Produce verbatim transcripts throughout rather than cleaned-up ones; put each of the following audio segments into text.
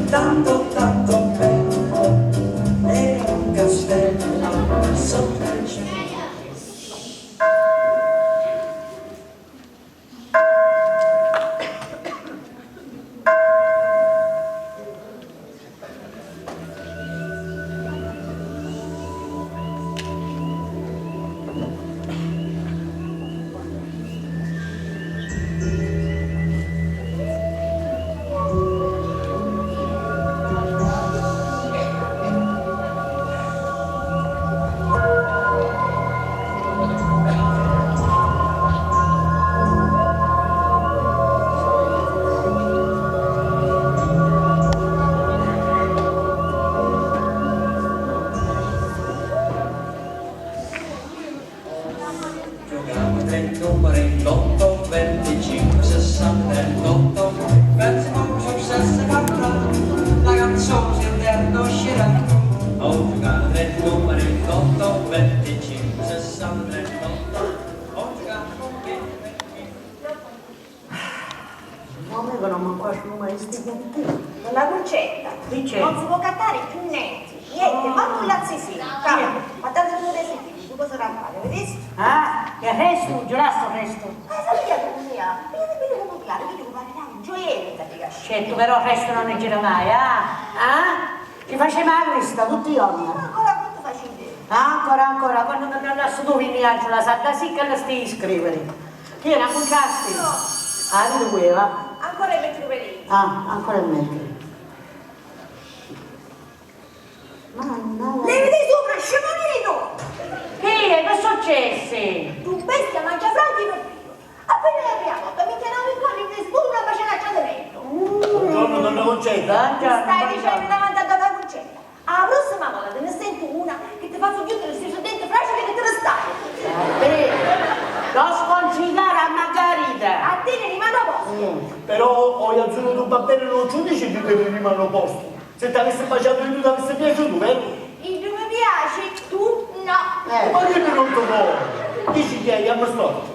Tanto, tanto bello, era un castello sotto il cielo. Giocava tre numeri, l'otto, venticinque, sessanta e l'otto. Grazie, ma c'è un sesso che la canzone si intende uscire. Ho giocato tre numeri, l'otto, venticinque, sessanta e l'otto. Ho giocato con venti. Non mi conosco mancu a numi di sti punti. Donna Cuncetta, dice, non si può cattari cchiù nenti, nienti, mancu la zisina. Calma, ma tantu tu resti figli, tu cosa rampare, vedisti? Ah, che restu, giurastu restu. Ah, sapete che mia? Vedi, vedi come claro, vedi come parla un gioiello, ti dico. Certo, però restu non ne gira mai, ah? Ah? Ci facemu a lista tutti i giorni. Ma ancora quantu facite? Ah, ancora, ancora, quando mi mandastu tu vinni a giù la sadda sì che le stii scrivere. Chi è, la cunciasti? No. Ah, vedi qui, va. Ancora è mettito per lì. Ah, ancora è mettito. Mannaggia. Leviti supra, scimuninu! Chi è? Che successe? Tu bestia mangia frati per filo. Appena è arrivato, mi chiamava in cuore in nessuno non faceva il tradimento. Buongiorno, donna Concetta. Buongiorno, buongiorno. Stai dicendo davanti a donna Concetta? La prossima volta te ne sento una che ti faccio chiudere sti denti fragili che ti restano. Vabbè, non sconsigliare a Margarita. A te ne rimane a posto. Mm. Però, o Iazzunu, tu va bene, non ci dici di te ne rimane a posto. Se t'avissi baciatu io, tu t'avissi piaciutu, veru? Iddu mi piaci, tu no. Eh. Ma chi mi non ti vuole? Dici chi è, jammu stortu.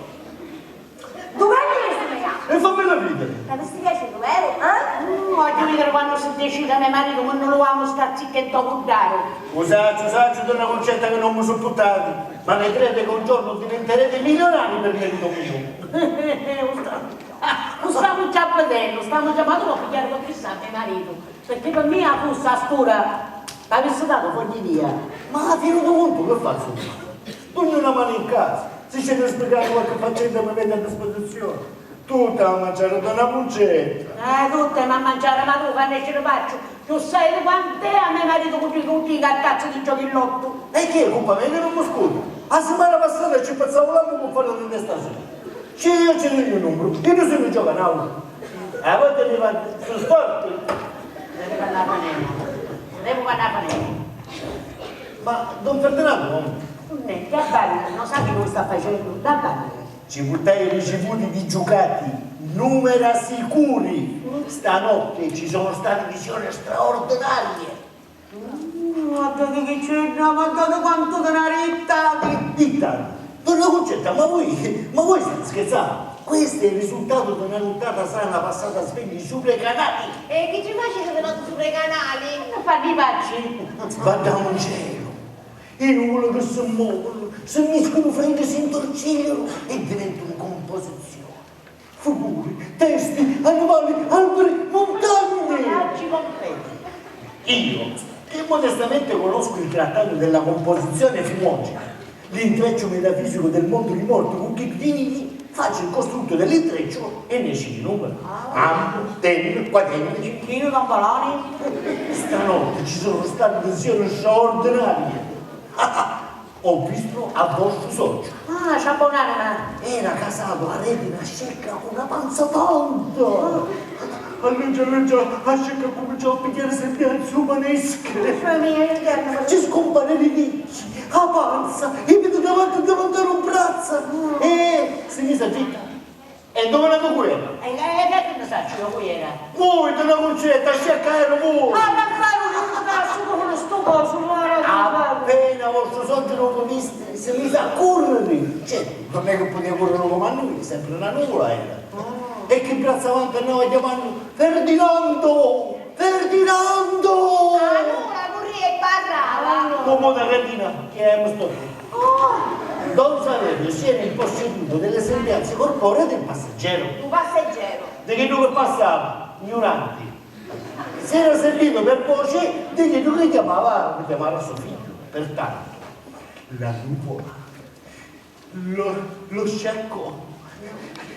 Duv'è che mi stai? E fammela vidiri. T'avissi piaciutu, veru? Eh? Mm, vogghiu vidiri quannu si decidi me maritu, ma non lu amu sta zittu e nto cuddaru. U sacciu, u sacciu, donna Cuncetta, che non mi suppurtati, ma mi credi che un giorno diventerete milionari per merito mio? U sta-, u stamu già vidennu, stamu già, ma tu vuoi pigliare qualche sa me maritu? Perché per mia fu sta stura, t'avissi dato fogli via. Ma tieni conto che faccio? Dugnu una mano in casa, si c'è da spiegare qualche faccenda mi vedi a disposizione. Tutta a mangiare, donna Cuncetta. Eh, tutte ma mangiare, ma tu quando ci faccio? Tu sai quant'è a me marito con tutti i gattazzi di giochillotto? E chi è colpa mia che non mi scusi? La settimana passata ci pensavo l'anno per fare di testa sua. Sì, io ci dico il numero, io non sono giocanau. A volte mi va su storto. Devo andare a fare. Devo andare a fare. Ma don Ferdinando, non è che abbaia, non sa che cosa sta facendo, da abbaia. Ci purtai i ricevuti di giucati, numera sicuri. Stanotte ci sono state visioni straordinarie. Mm, guardate che c'è, guardate quanto denari ittati! Ittati? Donna Cuncetta, ma voi, ma voi state scherzando? Questo è il risultato di una nottata sana passata a svegli sopra i canali. E chi ci facite di notte sopra i canali? Non fanno i pacci. Guarda un cielo, i nuvoli che si muovono, si mischiano fra i che si intorcigliano e diventano composizioni. Figuri, testi, animali, alberi, montagne! Facci completi. Io, che modestamente conosco il trattato della composizione fimogena, l'intreccio metafisico del mondo dei morti con chi vivi, faccio il costrutto dell'intreccio e ne esce il numero. Ah. Am, ten, quaten. Cicchinu Tambalani. Stanotte ci sono state visioni straordinarie. Ho visto a vostru socciu. Ah, ciao, bonanima. Era casato a rete na scecca cu na panza tonta. Allungia, allungia, a scecca cuminciò a pigghiari sembianzi umaneschi. Mamma mia, io dormo. Ci scumpare li ricci, a panza, i piti davanti e davanti a lu brazza. Mm. E si mise dritta. E dove la tua cuera? E, e, e che ne saccio io cuera? Voi, donna Cuncetta, sciacca era voi! Ah, ma claru, io non la so come sto coso, guarda. Appena vostru socciu lo viste, si mise a curriri. Certo, non è che poteva curriri come a noi, sempre una nuvola era. Ah. E chi brazza avanti andava chiamando: Ferdinando! Ferdinando! Allora, curria e parrava. Comu da Ferdinando, chi è sto? Oh! Don Saverio si era imposseduto delle sembianze corporee del passeggero. Un passeggero. Di chiddu che passava, ignuranti. Si era servito per voce di chiddu che chiamava, che chiamava suo figlio. Pertanto, la nuvola, lo, lo scecco,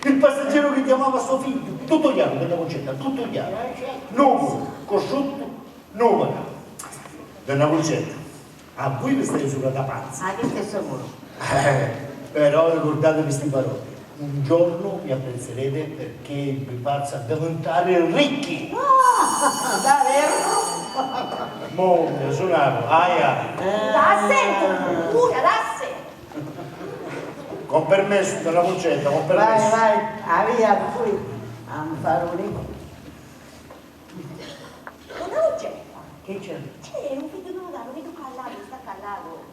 il passeggero che chiamava suo figlio, tutto chiaro, donna Concetta, tutto chiaro. Nuvola, cosciuto, nuvola. Donna Concetta, a voi vi sta isurata panza. Ah, che stesso pure. Eh, però ricordatevi sti parole. Un giorno vi apprezzerete perché vi farà diventare ricchi. Ah, davvero? Mo, mi suonavo, aia. T'ha sentito? Ora, t'ha sentito. Con permesso, donna Concetta, con permesso. Vai, vai, avvia, poi, a fare un Donna Lucietta. Chi c'è? C'è un figlio di notaro che tu callato, sta callato.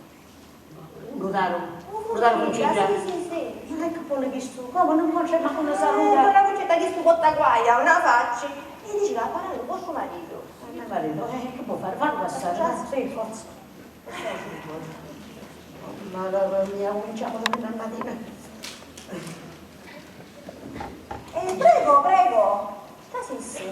Un notaro? Un notaro Concetta? Sì, sì, sì. Ma che poi l'hai visto? Come, non c'è manco una salute? Eh, donna Lucietta, chi stu portaguai ha una faccia. E dice che ha parlato con suo marito. Eh, mio marito, eh, che può fare? Fallo passare, dai, sì, forza. Madonna mia, cominciamo da quella mattina. Eh, prego, prego. Sta sissi.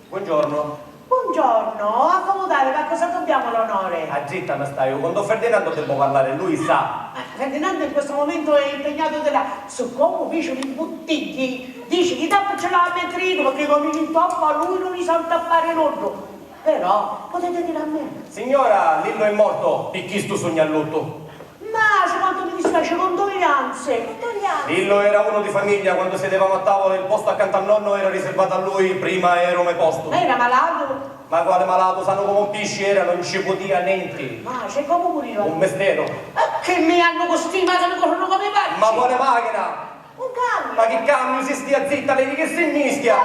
Buongiorno. Buongiorno, accomodate, ma a cosa dobbiamo l'onore? Ah, zitta mi staiu, con don Ferdinando devo parlare, lui sa. Eh, Ferdinando in questo momento è impegnato di là. Siccome fici li buttigli, dici chi tappu ci l'ha a mettere io, perché come li intoppa lui non li sa intappare nuddu. Però potete dire a me. Signora, Lillo è morto, pi chistu sugnu a luttu. Ma quanto mi dispiace, condoglianze, condoglianze. Lillo era uno di famiglia, quando sedevamo a tavola il posto accanto a nonno era riservato a lui, prima ero me posto. Ma era malato? Ma quale malato, sanu come un pisci era, non ci potia nenti. Ma c'è come muriva? Un mistero. E che mi hanno così, ma che mi corrono come i pazzi? Ma quale machina? Un camion! Ma chi camion? Si stia zitta, vedi che si mischia!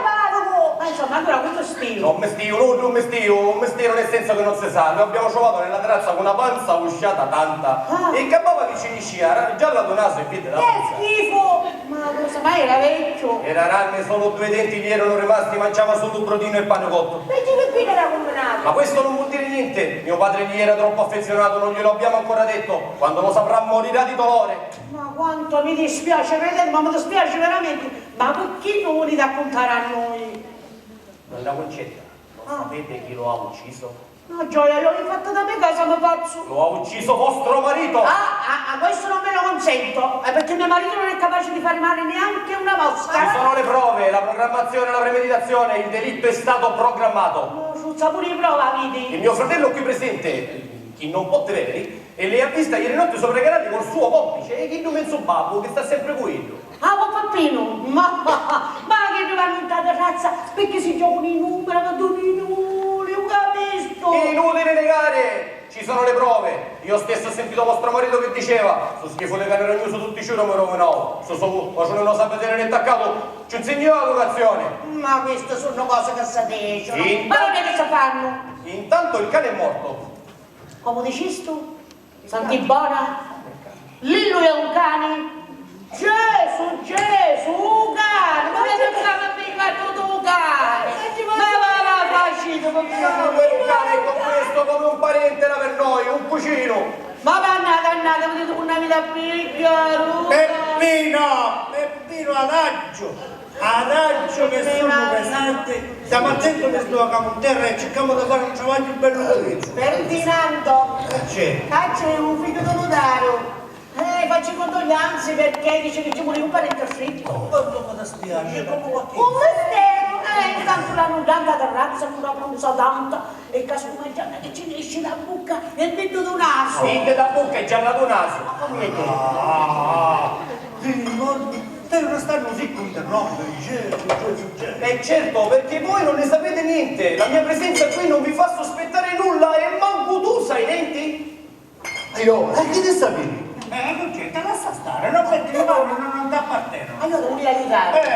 Ma insomma, allora questo stio. Non mi stio, non, non mi stio, un mistero nel senso che non si sa. Lo abbiamo trovato nella terrazza con una panza usciata tanta. Ah. E campava che ci niscia, era gialla do naso e piede da panza. Che schifo! Ma cosa, ma era vecchio? Era ranne, solo due denti gli erano rimasti, mangiava solo brodino e pane cotto. Vedi che qui era combinato! Ma questo non vuol dire niente. Mio padre gli era troppo affezionato, non glielo abbiamo ancora detto. Quando lo saprà morirà di dolore. Ma quanto mi dispiace, credete, ma mi dispiace veramente, ma perché non volete raccontare a noi? Donna Concetta, lo sapete chi lo ha ucciso? No, gioia, io ho fatto da me casa, mi pazzo. Lo ha ucciso vostro marito! Ah, ah, ah, questo non ve lo consento, eh, perché mio marito non è capace di fare male neanche una mosca. Ci sono le prove, la programmazione, la premeditazione, il delitto è stato programmato. No, suzza, pure i prova, vedi? E mio fratello qui presente, chi non può vedere, e le ha vista ieri notte sopra i canali col suo complice, e chiddu menzu babbu che sta sempre cu iddu. Ah, cu Peppinu! Ma, ma, ma che vannu nta terrazza, perché si giocano i numeri, ma tu i numeri, u capisco! È inutile negare! Ci sono le prove! Io stesso ho sentito vostro marito che diceva: "Su schifo di cane rognuso tutti i ciuri mi rovinau, su so patrone non sa vedere né taccato, ci insegnò la vocazione!" Ma queste sono cose che si dicono. Ma non è che si fanno! Intanto il cane è morto. Come dicistu? Senti bona? Lillu è un cani? Gesù, Gesù, un cani! Ma che fai a me, tu, tu cani? Ma va, va, facite, ma... Quel cane è compreso come un parente era per noi, un cugino. Ma dannate, dannate, vedete una vita pigliaruta. Peppino, Peppino, adagio. Adagio che sono pesante, stamattina mi sto a capo in terra e cerchiamo di fare un travaglio bello pulito. Ferdinando, c'è? C'è un figlio di notaro. Eh, faccio condoglianze perché dice che ci vuole un parente affitto. Oh, come ti spiace? Un mistero! Eh, intanto la nuda, la terrazza, una bronza tanta. E cascuma gialla che ci nesce da bucca e il dito d'un asu. Dito da bucca e gialla d'un asu. Ma come è che? Ah, ti ricordi? Te non stanno così con te, no? Gesù, Gesù, Gesù. E certo, perché voi non ne sapete niente. La mia presenza qui non vi fa sospettare nulla e manco tu sai niente. Io, e chi ti sta bene? Eh, Concetta, lascia stare, non metti le mani, non, non ti appartengono. Ma io ti voglio aiutare. Eh,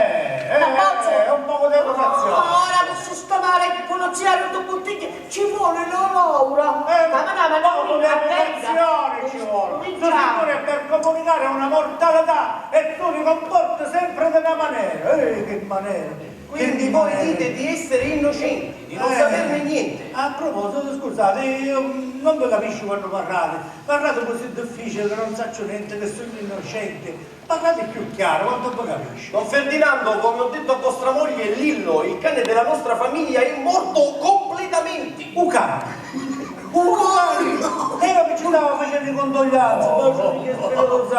eh, eh, un poco di educazione. Ma ora con sto male che conosci a rotto bottiglie, ci vuole la Laura. Eh, ma no, ma no, un poco di educazione ci vuole. Tu sei pure per comunicare una mortalità e tu ti comporti sempre di una maniera. Eh, che maniera! Quindi voi dite di essere innocenti, di non saperne niente. A proposito, scusate, io non vi capisco quando parlate. Parlate così difficile che non saccio niente, che sono innocente. Parlate più chiaro, quanto vi capisco. Don Ferdinando, come ho detto a vostra moglie, Lillo, il cane della nostra famiglia, è morto completamente. U cane? U cane! E io mi ci stavo facendo i condoglianze, poi sono gli spiritosi.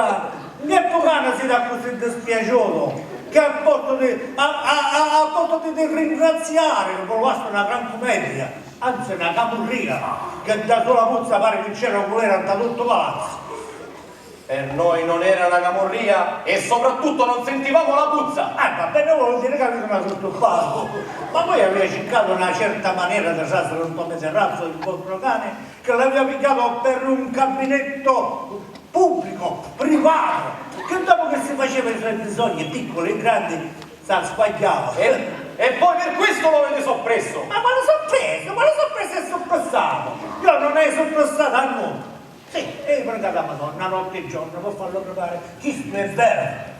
Che tu cane si dà così dispiaciuto che a posto di, a, a, a, a posto di, di ringraziare che provaste una gran commedia, anzi una camurria, che da sola puzza pare che c'era un culera da tutto palazzo. Per noi non era una camorria e soprattutto non sentivamo la puzza. Ah, va bene, vuol dire che avete una sottopago. Ma voi avete cercato una certa maniera di trasere un po' di terrazzo il vostro cane che l'aveva pigliato per un caminetto pubblico, privato, che dopo che si faceva i suoi bisogni piccoli e grandi, si sbagliava. E, e voi per questo lo avete soppresso? Ma quale soppresso? Quale soppresso e soppressato? Io non ho soppressato a nulla. Sì, e io prego la Madonna notte e giorno per farlo crepare. Chisto è vero.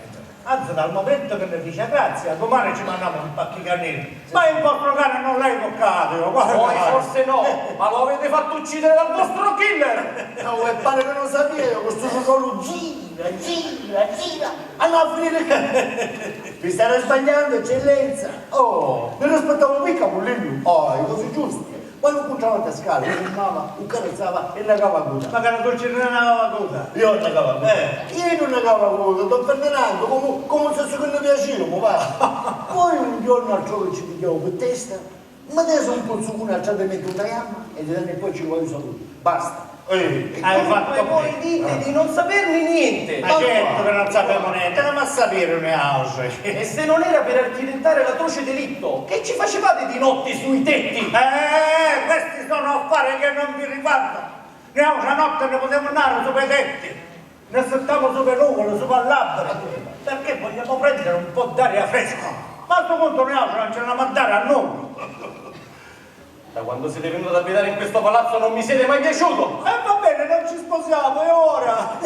Anzi, dal momento che mi fice grazia, domani ci mandiamo un pacco di cannini. Ma il vostro cane non l'hai toccato, io, guarda. Voi forse no, ma lo avete fatto uccidere dal vostro killer! No, e pare che non sapia io, questo solo gira, gira, gira, andava a finire che... Vi state sbagliando, eccellenza! Oh, mi rispettavo mica, Mullinu! Oh, i cosi giusti! Quannu ncuntravate a scala, u firmava, u carezzava e nna cava a coda. Ma cara tu ci nna cava a coda? Io nna cava a coda. Eh. Io nna cava a coda, don Ferdinando, comu, comu se si chi nni piaciamu, va. Poi un jornu altrove ci pigghiau pi testa, mi tese un puzzucuni a tradimentu nta jamma e di tannu in poi ci vaiu salutu. Basta. Eh, hai fatto bene. Comunque voi dite di non saperne niente. Ma certo che non sappiamo niente, non ma sapere noi altri. E se non era per architettare l'atroce delitto, che ci facevate di notte sui tetti? Eh, questi sono affari che non vi riguardano. Noi altra notte ne potevamo andare su per i tetti, ne saltavamo su per nuvole, su per l'albero, perché vogliamo prendere un po' d'aria fresca. Ma a sto punto noi altri non ce ne andare a nulla. Da quando siete venuto ad abitare in questo palazzo non mi siete mai piaciuto! E va bene, non ci sposiamo, e ora?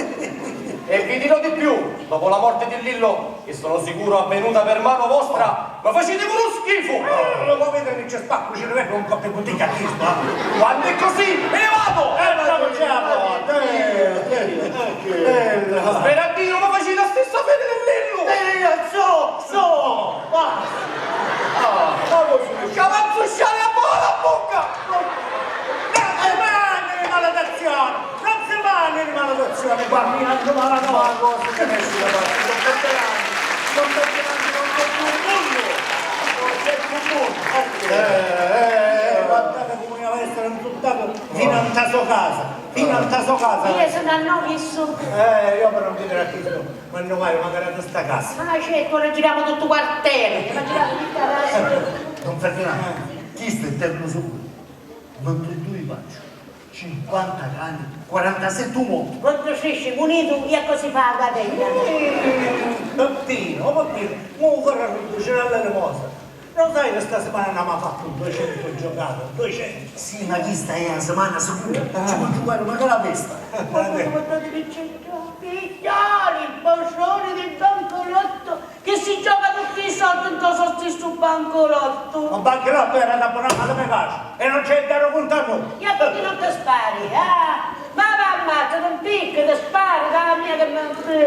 E vi dirò di più, dopo la morte di Lillo, che sono sicuro avvenuta per mano vostra, ma facete pure schifo! Eh, lo sapete che c'è spacco, ci rivede un coppo di bottiglia a chisto, eh? Quando è così, me ne vado! Eh, ma non c'è la porta, eh, eh, eh, eh. Spera Dio, ma facete la stessa fine di Lillo! Eh, so, so, va! Ah, ma così. Ci avanzu sciare a buona bocca! Non si mangiano le maledizioni! Non si mangiano le maledizioni! Guarda, mi mangio male, no, ma cosa che ne si da parte? Non perderanno, non perderanno, non c'è più un mondo! Non c'è più un mondo! Eh, eh, eh, guardate come io avevo insultato fino a so casa, fino a so casa! Io sono a nove e su. Eh, io però non vi dirò chi sono. Quannu vai, magari a sta casa. Ma certo, ora giriamo tutto quartiere, ma giriamo tutta la... Don Ferdinando, chisto è terno sicuro. Vintidui vacci, cinquanta cani, quarantasette morti. Quantu strisci punitu e così fa la guadagna. Mm, Peppino, oh Peppino, mo ora riducere alla limosa. Lo sai che sta settimana n'avemu fattu duecento giocate? Duecento! Sì, ma chista è una settimana sicura! Ci può giocare pure la festa! Quantu ci portate di cento? Figlioli, il patrone del bancolotto che si gioca tutti i soldi in sto stesso bancolotto! Ma bancolotto era da buona fede, mi piace, e non c'è da raccontare nulla! E perché non ti spari, ah? Ma va ammazza, ti impicca, ti spari, dalla mia che mi...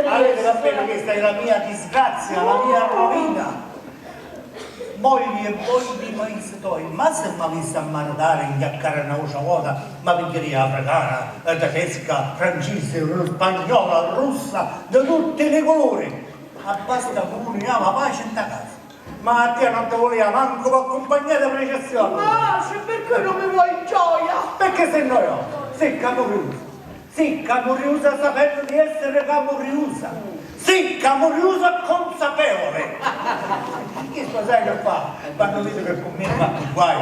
Avete capito, questa è la mia disgrazia, la mia rovina! Mogli e voi di paesi toi, ma se m'avissi a maritari e nchiacchiari n'autra vota, ma pigghiaria africana, tedesca, francisi, spagnola, russa, di tutti li culuri. Abbasta cu unu jama paci nta casa. Ma a tia non ti vulia mancu p'accumpagnari a pricessioni. Ma se perché non mi vuoi in gioia? Perché sei noiosa, sei camurriosa. Sì, camurriusa sapennu di essere camurriusa. Sì, camurriusa consapevole. Chisto sai che fa quando vede che con me fa più guai?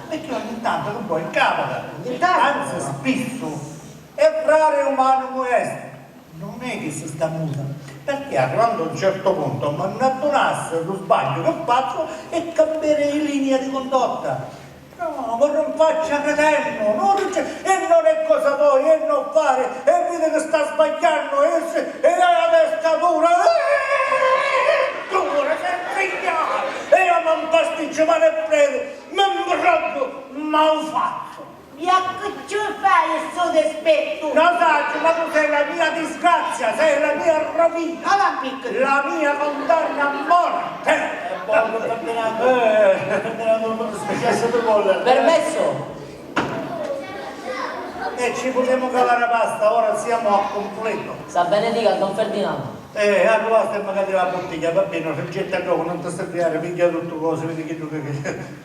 Perché ogni tanto che poi capita, anzi spissu, errare umano est. Non è che si sta muta, perché arrivando a un certo punto mi n'addunassi di lu sbagliu che fazzu e cambiare linea di condotta. No, mi rinfaccia ridennu, non rice-, e non è cosa tua, e non fare, e vidi che sta sbagliannu, e, se, e hai la testa dura, eh, dura, senza inchiari, e io non Pasticci mani e predi, mi nfroddu, ma u fazzu. E a chi ci fai stu dispettu? Lo sacciu, ma tu sei la mia disgrazia, sei la mia rovina, la mia condanna a morte. E poi, Ferdinando, eh, Ferdinando, non successe per voler. Permesso? E ci putemu cavari basta, ora siamo a completo. Sa benedica a don Ferdinando. Eh, a ruasta e magari la buttiglia, va bene, non c'è tanto, non ti sta a pigliare, piglia tutto cose, vedi che tu che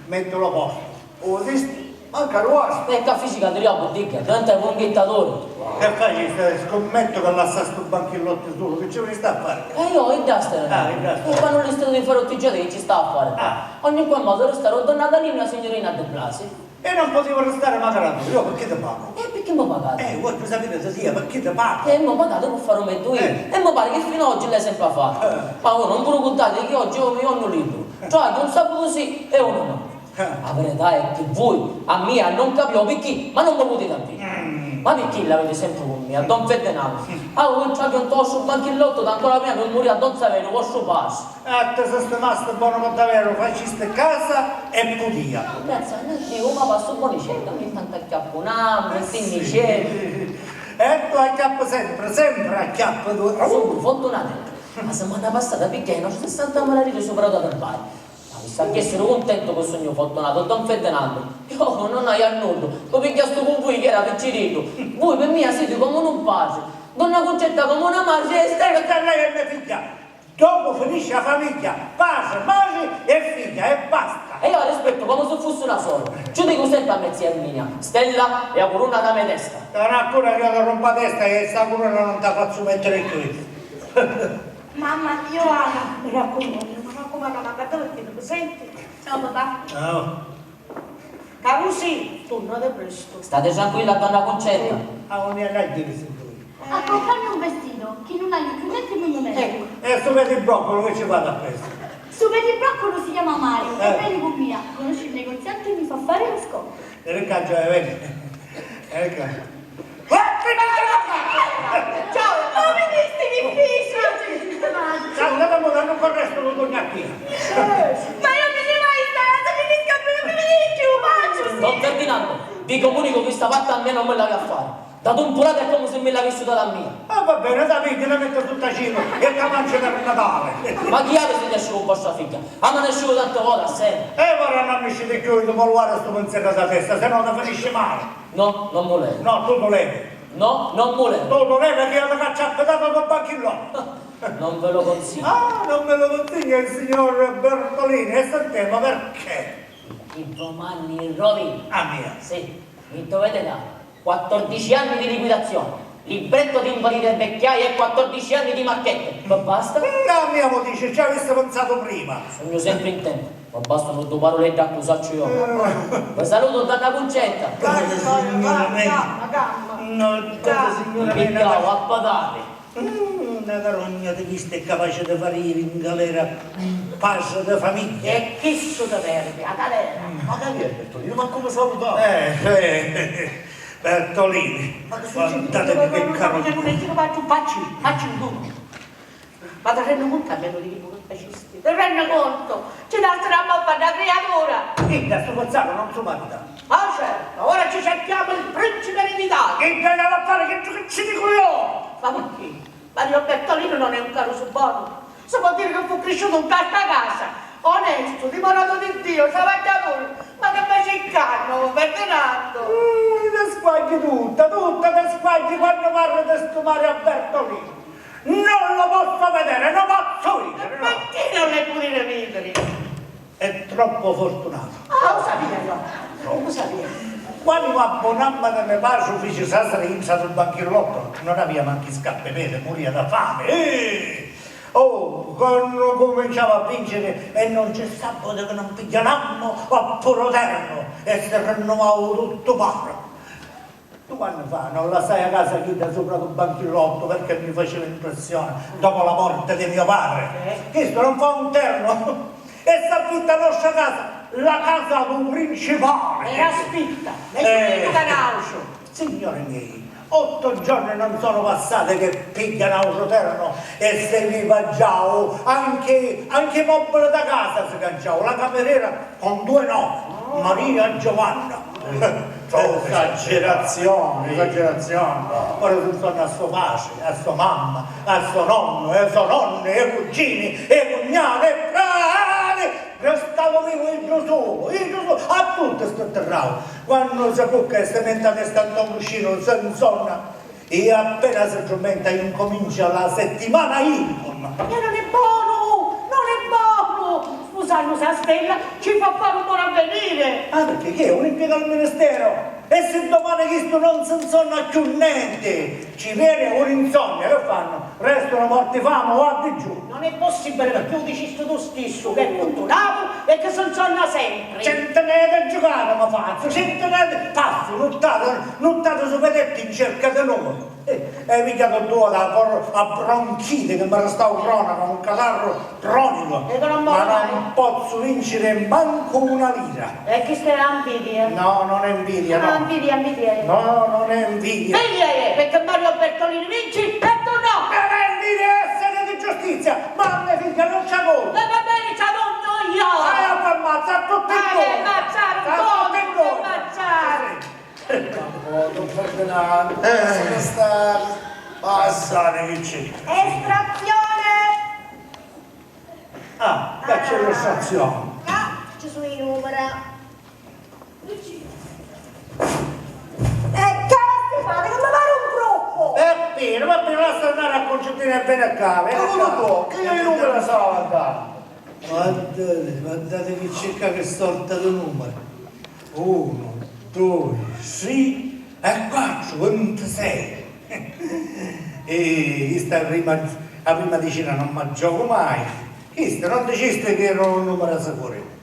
metti lo posto. Oh, esisti? Manca ruasta. E che fisica di la buttiglia, diventa un dittatore. Che fai? Scommetto che lassaste un banchillotto solo, che ci sta a fare? E io, il daster. Ah, il daster. E quando l'è stato di fare tutti i giorni, che ci sta a fare? Ah. Ogni qual modo resta donna Catalina, signorina De Blasi. E non potevo restare magari tu, io perché ti pago? E perché mi pagate? Eh, voglio sapere da tia, perché ti pago? E mi pagate per fare un mezzo io. Eh. E mi pare che fino ad oggi l'hai sempre fatto. Eh. Ma voi non vi ricordate che oggi è il mio giorno libero. Cioè, un sabato sì e uno no. Eh. La verità è che voi, a mia, non capivo perché, ma non mi potete avere. Mm. Ma perché l'avete sempre con me, a don Ferdinando? Mm. Ah, voi ci avete un tosto banchillotto, tanto la prima che morì a don Saverio, vostro padre. Ah, ti sistemaste buono per davvero, facisti casa e putia. Pensa, io ma passo buonicetta, ogni tanto acchiappo una, un pinnicetto. E tu acchiappi sempre, sempre acchiappi tu. Sono fortunata. La settimana passata pigghiai una sessanta malarie sopra da bar. Ma mi sta a essere contento che sono fortunato, don Ferdinando. Io non ho a nulla, lo pigliasto con voi che era piccirillo. Voi per me siete come un padre, donna Concetta come una madre e stai. Questa è lei è mia figlia. Dopo finisce la famiglia, padre, madre e figlia e basta. E io la rispetto come se fosse una sola. Ci dico sempre a me zia Erminia, Stella è la corona da me testa. Sarà pure che io ti rompo la testa e sta corona non ti la faccio mettere più. Mamma, io amo. Mi raccomando, mi raccomando, ma guarda perché non mi senti? Ciao papà. Ciao. Carusi, tornate presto. State tranquilla, donna Concetta. Ah, non mi arrabbiare, signori. A comprarmi un vestito che non hai più niente in movimento. Ecco. E sto vedi broccolo che ci vado appresso? Sto vedi broccolo si chiama Mario, eh, e vieni con mia, conosci il negoziante e mi fa fare lo sconto. E le caccia, eh, vedi. Ecco. Ciao, ma vedisti che fici? Salta da moda, non corresto lo donna qui. Ma io mi ne vai, sta, se mi scappo, non mi vedi più, faccio. Don Ferdinando, vi comunico che sta fatta a me non me la va a fare. Da tu un purato è come se me l'avessi data a mia. Ah, va bene, sapete, la metto tutta cima e la mangio per Natale. Ma chi avete nasciuto con vostra figlia? Ama nasciuto tante volte assieme. E ora non mi scite più, ti vuole sto pensiero da testa, se no ti finisce male. No, non vuole. No, tu non levi. No, non vuole. Tu non levi che io ti faccio a pedata da banchillo. Non ve lo consiglio. Ah, non me lo consiglia il signor Bertolini, e sentiamo perché. Perché domani rovina. Ah, mia. Sì, mi dovete dare quattordici anni di liquidazione, libretto di invalidità vecchiaia e quattordici anni di marchette. Vi basta? No, mia, mo dice, ci avessi pensato prima. Sugnu sempri in tempu, mi bastanu dui paruleddi a ccu sacciu iò. Eh. Vi salutu, donna Cuncetta. Calma, calma, calma, calma. No, donna signora. Mi pigghiau a patati. Mm, na carogna di chisti è capace di fari jiri in galera un patri di famigghia. E chistu ti servi, a galera? Mm. Ma chi è Bertolini? Ma comu salutari? Eh, eh, Bertolini. Ma chi succedi? Guardatemi che carogna. Facci, facci tu. Ma ti renni contu almenu di chiddu chi facisti? Ti renni contu? Ci lassi a mamma da criatura! Idda, stu pazzaru non su marita. Ah, certo, ora ci cerchiamo il principe ereditario! Idda, io va a fare che, che ci dico io! Ma perché? Mario Bertolino non è un carusu bonu. Si può dire che fu crisciutu in sta casa, onestu, timoratu di Diu, travagghiaturi, ma chi mi circannu, Ferdinando? Uh, ti squagghi tutta, tutta ti squagghi quannu parri di stu Mario Bertolino. Non lo posso vedere, non posso vivere, no. E perché non le potete vedere? È troppo fortunato. Ah, lo sapevo io, lo sapevo. Quannu a bon'anima di me patri fici trasiri intra dul banchillottu, non avia mancu i scarpi peri, muria da fami. Eh! Oh, quannu cuminciava a vinciri e non c'è sabutu che non piglia n'annu oppuru ternu e si rinnuvava tuttu pari. Dui anni fa non lassai a casa chidda supra lu banchillottu perché mi faceva impressione dopo la morte di mio padre. Eh. Chistu non fa un terno e s'affitta a nostra casa, la casa d'un principale. E aspitta, megghiu di lu canauciu. Signori miei, Ottu giorni non sono passati che pigghia n'autru ternu e si viva giau, anche, anche i mobili da casa si canciau, la cameriera con due nomi, Maria Giovanna. Esagerazioni, esagerazioni. Ora si nsonna a so patri, a so mamma, a so nonnu, e so nonni, e cugini, e cugnati, e frati. Restau vivu iddu sulu, iddu sulu, a tutti sti ttirrau. Quannu si cucca e si menta testa nto cuscinu, si nsonna. E appena si ddrummenta incomincia la settimana incom. E non è bonu! Non è bonu! Spusannu sa stella ci fa fari un buon avvenire! Ah, perché chi è? Un impiego al ministero? E si domani chistu non si nsonna cchiù nenti, ci veni un'insonnia, che fanno? Restano morti fame o a digiunu. Non è possibile, perché lu dicisti tu stissu che è furtunatu e che si nsonna sempri. Centinaia di giucate mi fazzu, centinaia di, passu nuttata, nuttata su vedetti in cerca di novi. Eh, hai pigghiatu due da cor-, a bronchite che mi restau cronaca, un catarru cronico, ma non pozzu vincere mancu una lira. E chista è invidia. No, non è invidia, no. Ah, invidia, invidia è. No, non è invidia. Invidia è, perché Mario Bertolini vinci e tu no! Non è invidia, è sete di giustizia! Mamma figlia, non c'ha colpa! E va bene, c'ha colpa io! Ah, e poi ammazza a tutti e due! Ah, ammazzare un colpo, ammazzare! Oh, don Ferdinando, eh, lascialo stare. Passate, che c'è? Estrazione! Ah, qua c'è l'estrazione. Ah, qua ci sono i numeri. E che stai fare? Che mi pare un gruppo! Va bene, va bene, lascia andare a Concettino e vieni qua, vieni qua. Ma come può? Che io i numeri stavo andando? Guardate, guardate che c'è qua, che sorta di numeri. Unu, dui, tri e quattru, vintisei. E sta prima, a prima dicina non mi gioco mai. Chistu non dicisti che era un numero sicuro?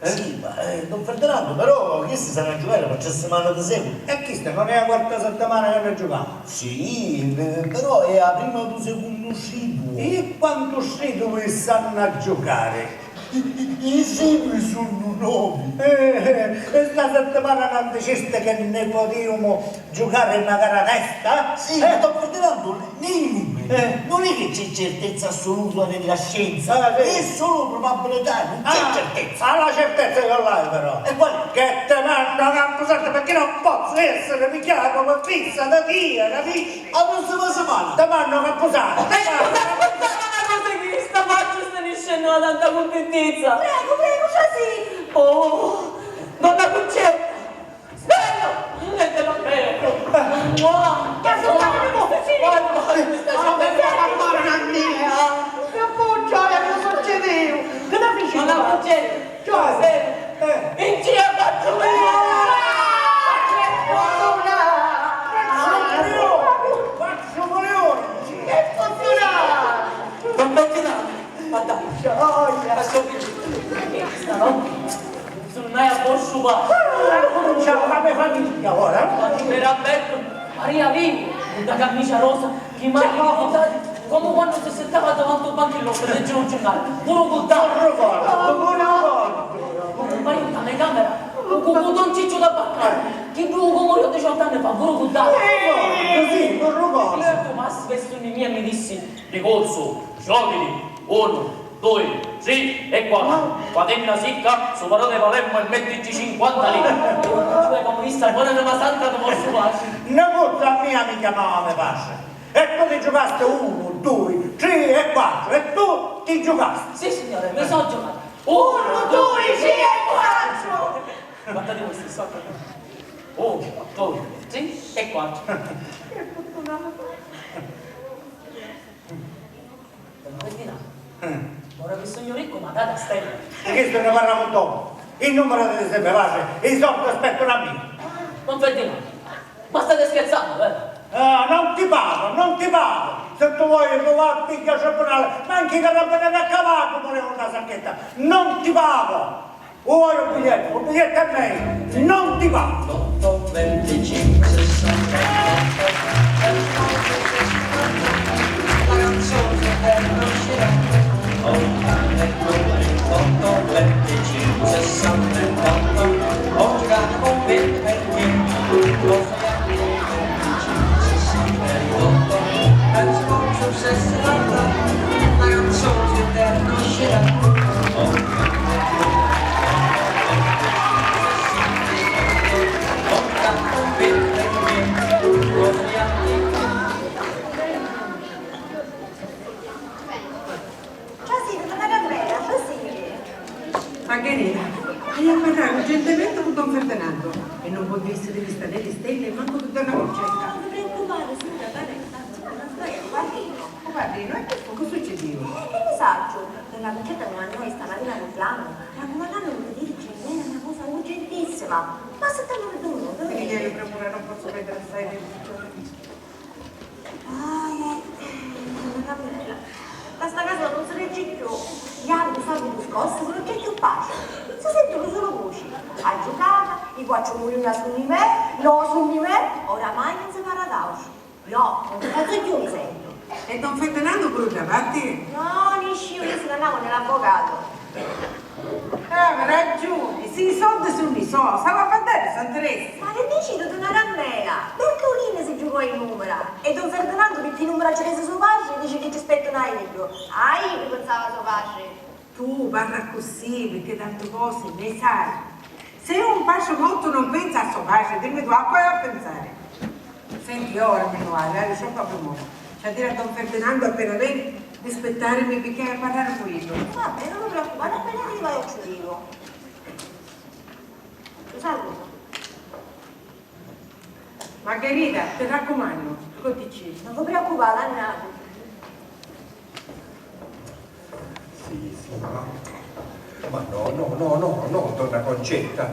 Eh? Sì, ma, eh, don Ferdinando, però chisti s'hannu a giucari per tre settimane di seguito. E chista non è la quarta settimana che ne giucamu? Sì, eh, però è la prima di un secondo scritto. E quantu scritto vi stanno a giocare? I, i, i segui sunnu novi. Eh, eh, e sta settimana non dicisti che ne potevamo giocare magari a testa? Sì, eh? Sto Ferdinando, nei numeri, eh, non è che c'è certezza assoluta nella scienza, ah, sì, è solo probabilità, non c'è, ah, certezza. Ah, la certezza che l'hai però. E qual è? Che ti mando a campusanto perché non posso essere pigliato per fissa da Dio, capisci? A prossima settimana. Ti mando a campusanto. Ma cosa che sta faccia sta niscennu da tanta cuntintizza? Prego, prego, Giasì. Oh, donna Cuncetta. Stella! Stella, bello! Mua! Che succede? Guarda, guarda, mi sta scendendo la mamma mia! Che buon gioia che succedeu! Che la fici? Ma la Cuncetta! Già, eh. In giro quattro milioni! Quattro milioni! Quattro milioni! Che fortuna! Non metti nada! Ma dai, gioia! Ma so che ci sta, no? Sunnai a bossu va! Cominciamo la mia famiglia ora! Ma era bello! Maria Vini, la camicia rosa, chi mai ricordati? Come quando si settava davanti al banchellotto e leggeva un giornale, pure con tanto. Non ricordo, non ricordo. Ma compare in telecamera, con, con Don Ciccio da Baccari, che due come io diciotto anni fa, pure con tanto. Così, non ricordo. Certo, ma spesso mi mia mi dissi, Nicolzu, giochiti, unu, dui, tri e quattru. Fatemi na sicca, su parò di Palermo e mettici cinquanta lire. Cioè, comunista, buona anima santa, ti posso fare. Nicolzu, a mia mi chiamava me patri. E tu ti giucasti unu, dui, tri e quattru. E tu ti giucasti. Sì, signore, mi sono giocato. Unu, dui, tri e quattru. Guardate voi stessi. Unu, dui, tri e quattru. Che fortuna. Don Ferdinando, ora che sugnu riccu m'ha datu a stella. E chistu nni parramu dopu. I numeri di sempre, patri, i soldi aspettanu a mia. Don Ferdinando, ma state scherzannu, vero? Ah, non ti pago, non ti pago. Se tu vuoi, tu va a pigghia al tribunale, ma anche i carabinieri a cavallu volevano una sacchetta. Non ti pago. Vuoi un biglietto? Un biglietto è meglio. Non ti pago. Otto, venticinque, sessanta, la canzone per non girare. Otto, venticinque, sessanta, otto, ho già con me perché lo sai. Pudissi rivistari li stelle mancu pi donna Cuncetta. No vi preoccupate, signora Barretta, tanto non sbaglio, guardino. U guardino? E chi fu? Chi succidìu? Eh, che ne sacciu? Donna Cuncetta comu a noi stamatina cu chiamu, racumannannu di vidiri Ginnera, na cosa urgentissima. Ma aspittamunu ddu minutu, vedi? Ieri premura, non pozzu perdiri assai tempu. Ai, ai, ai, donna Carmela, da sta casa non si leggi cchiù. Iardu, sabutu, scorsu, non c'è cchiù paci. Si sentunu sulu vuci. A giucata, i quattru mulini a sunni me, no sunni me, oramai non si parra d'autru. Io non ci pensu cchiù, mi sentu. E don Ferdinando puru dda parti? No, nisciu, ieri si n'annau nni l'avvocato. Ah, ragiuni, si i soddi sunni so, s'ava a vaddari, s'interessa. Ma chi diciti, donna Carmela? Bertolini si giucò i numera e don Ferdinando, pi chi numera ci desi so patri, dici chi ci spettanu a iddu. A iddu pinsava so patri. Tu parra accussì pirchì tanti cosi ne sai. Se un patri mortu non pensa a so patri, dimmi tu a cu haiu a pinsari? Senti, ora mi nni vaiu, haiu troppu primura. Ci haiu a diri a don Ferdinando appena veni di spittarimi pirchì haiu a parrari cu iddu. Va beni, non vi preoccupati, appena arriva io ci dico. Lu salutu. Margherita, ti raccumannu, cu ti ci. Non vi preoccupati, annati. Sì, sì, ma, ma no, no, no, no, no, donna Concetta.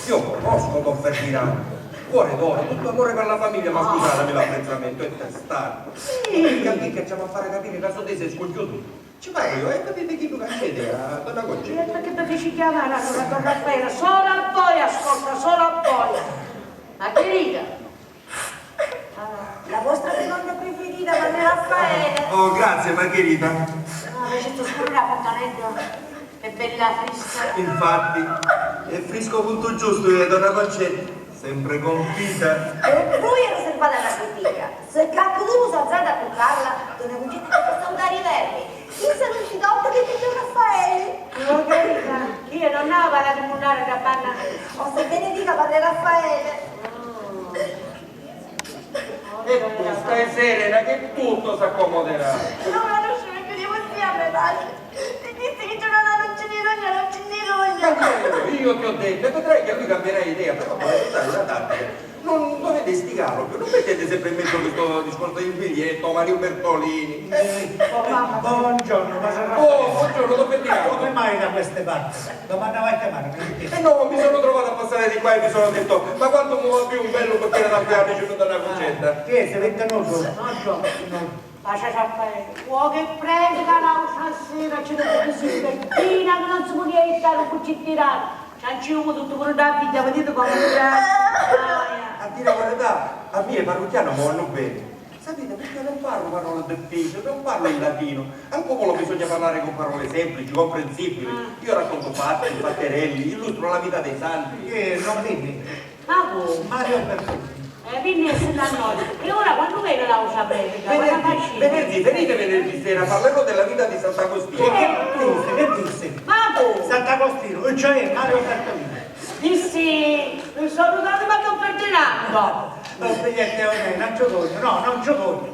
Io conosco don Ferdinando. Cuore d'oro, tutto amore per la famiglia, ma scusatemi l'apprezzamento è testardo. Sì. Perché a chi che ci va a fare capire ca so tesi è scugghiutu? Ci parru io, e capite chiddu ca cc'è, a donna Concetta? E perché ti fici chiamare allora, don Raffaele? Solo a voi ascolta, solo a voi. Margherita. Ah, la vostra bionda preferita, padre Raffaele. Oh, grazie, Margherita. Ah, facete scurrere la fontanedda, che bella frisca. Infatti, è frisco puntu giustu, eh, donna Concetta. Sempre compita. E voi riservata alla critica. Se qualcuno s'alzate a toccarla, donna Concetta ti fa salutare i vermi. Chissà non ti tocca che ti don Raffaele. Oh, carità, io non ho parlato di munare da panna. Oh, se benedica padre Raffaele. E tu stai serena che tutto s'accomoderà. Non conosci più di così a me piace. Ti dissi che giornata non ci nni rogna, non ci nni rogna. Ma io, io ti ho detto, e vedrai che lui cambierà idea, però dovete usare una tattica. Non dovete istigarlo più, non mettete sempre in mezzo questo discorso del biglietto, Mario Bertolini. Eh, oh, mamma, buongiorno, ma sarà... Oh, buongiorno, don Ferdinando. Come mai da queste parti? Lo mandava a chiamare, mi dite. Eh no, mi sono trovato a passare di qua e mi sono detto, ma quanto mi va più un bello bicchiere d'acqua vicino dalla cucetta. Chi è? Si vede nudo? No, no. Lascia Raffaele, vuoi che predica l'altra sera, ci deve così Bettina che non si poteva stare un po' tirare. Ci anciumu tutto quello da figlia, vedete come gira. A dire la verità, a mia parrucchiana mi vanno bene. Sapete, perché non parlo parole difficili, non parlo in latino. Al popolo bisogna parlare con parole semplici, comprensibili. Ah. Io racconto fatti, fatterelli, illustro la vita dei santi. Eh, non vedi? Ma cu? Mario Bertolini. Eh, vinni e si n'annò. E ora quannu veni l'autra predica? Quannu... Venerdì, faciti? Venerdì, venite venerdì sera, parlerò della vita di Sant'Agostino. Che, che disse, che disse? Ma cu? Sant'Agostino, e cioè Mario Bertolini. Dissi, salutatemi a don Ferdinando. No, non ci voglio, no, non ci voglio.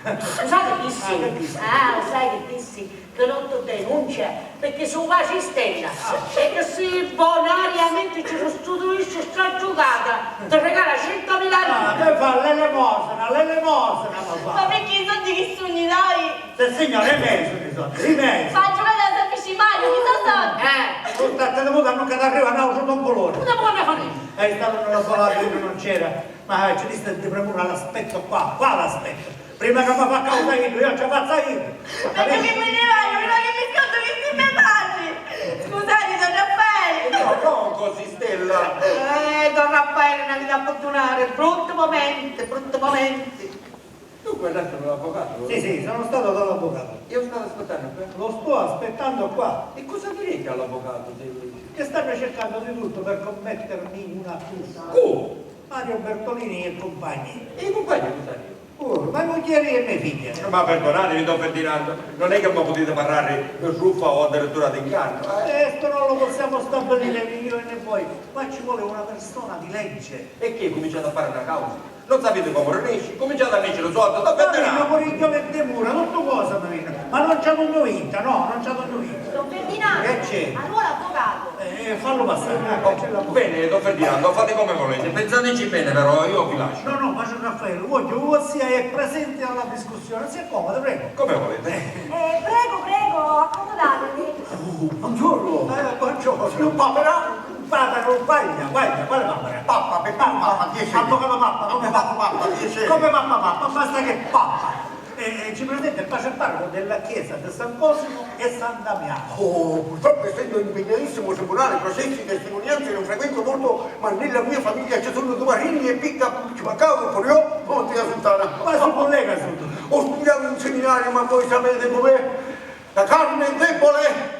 Lo sai che dissi? Ah, che dissi? Ah, lo sai che dissi? Che non ti denuncia, perché su va cistella. E che se bonariamente ci restituisce sta giocata, ti regala centomila lire. Ah, mi fa l'elemosina, l'elemosina mi fa. Ma perché i soldi chi sugni, dai? Sì, signore, i miei sono i soldi, i miei. Fa giocare a San Mario, chi sa soldi? Eh. Non state da muta, non che arriva un altro tombolone. Come vuole fare? E è stato nella sua, non c'era. Ma ci disse di premura l'aspetto qua, qua l'aspetto. Prima che mi fa causa io, io ci faccio io. Meglio che me ne vado, prima che mi scordo che si me patri. Scusate, don Raffaele. No, non così, Stella. Eh, don Raffaele, non vi da perdonare. Brutti momenti, brutti momenti. Tu guardaste l'avvocato? Sì, sì, sono stato dall'avvocato. Io stavo aspettando qua. Lo sto aspettando qua. E cosa direte all'avvocato se... Che stanno cercando di tutto per commettermi una truffa. Cu? Mario Bertolini e compagni. E i compagni chi sani? Oh, ma mugghieri e me figghia. Ma perdonatemi, don Ferdinando, non è che mi potete parlare di truffa o addirittura di inganno, eh? Questo non lo possiamo stabilire né io né voi, qua ci vuole una persona di legge. E che, cominciate a fare una causa? Non sapete come rinesci? Cominciate a nescere sotto, don Ferdinando! Ma io pure io che demura, tutto cosa mi vene, ma non c'è dugnu vinta, no, non c'è dugnu vinta. Don Ferdinando, che c'è? Allora avvocato. Eh, eh, fallu passari, eh, che c'è l'avvocato. Bene, don Ferdinando, fate come volete, pensateci bene però, io vi lascio. No, no, ma Raffaele, voglio, vossia è presente alla discussione, si accomoda, prego. Come volete. Eh, prego, prego, accomodatevi. Oh, buongiorno. Eh, buongiorno, signor Papera. Papera, guarda, guarda, quale papera? Pappa, per pappa, pappa, dieci. Avvocato Pappa, come pappa, pappa, dieci. Come pappa, pappa, basta che pappa. Eh, eh, ci presenta il pace parroco della chiesa di San Cosimo e San Damiano. Oh, purtroppo essendo impegnatissimo tribunale, processi, testimonianze, non frequento molto, ma nella mia famiglia ci sono due Marini e picca, ci mancava che pure io, non ti risultava. Ma si collega tutto. Ho studiato in seminario, ma voi sapete com'è? La carne è debole.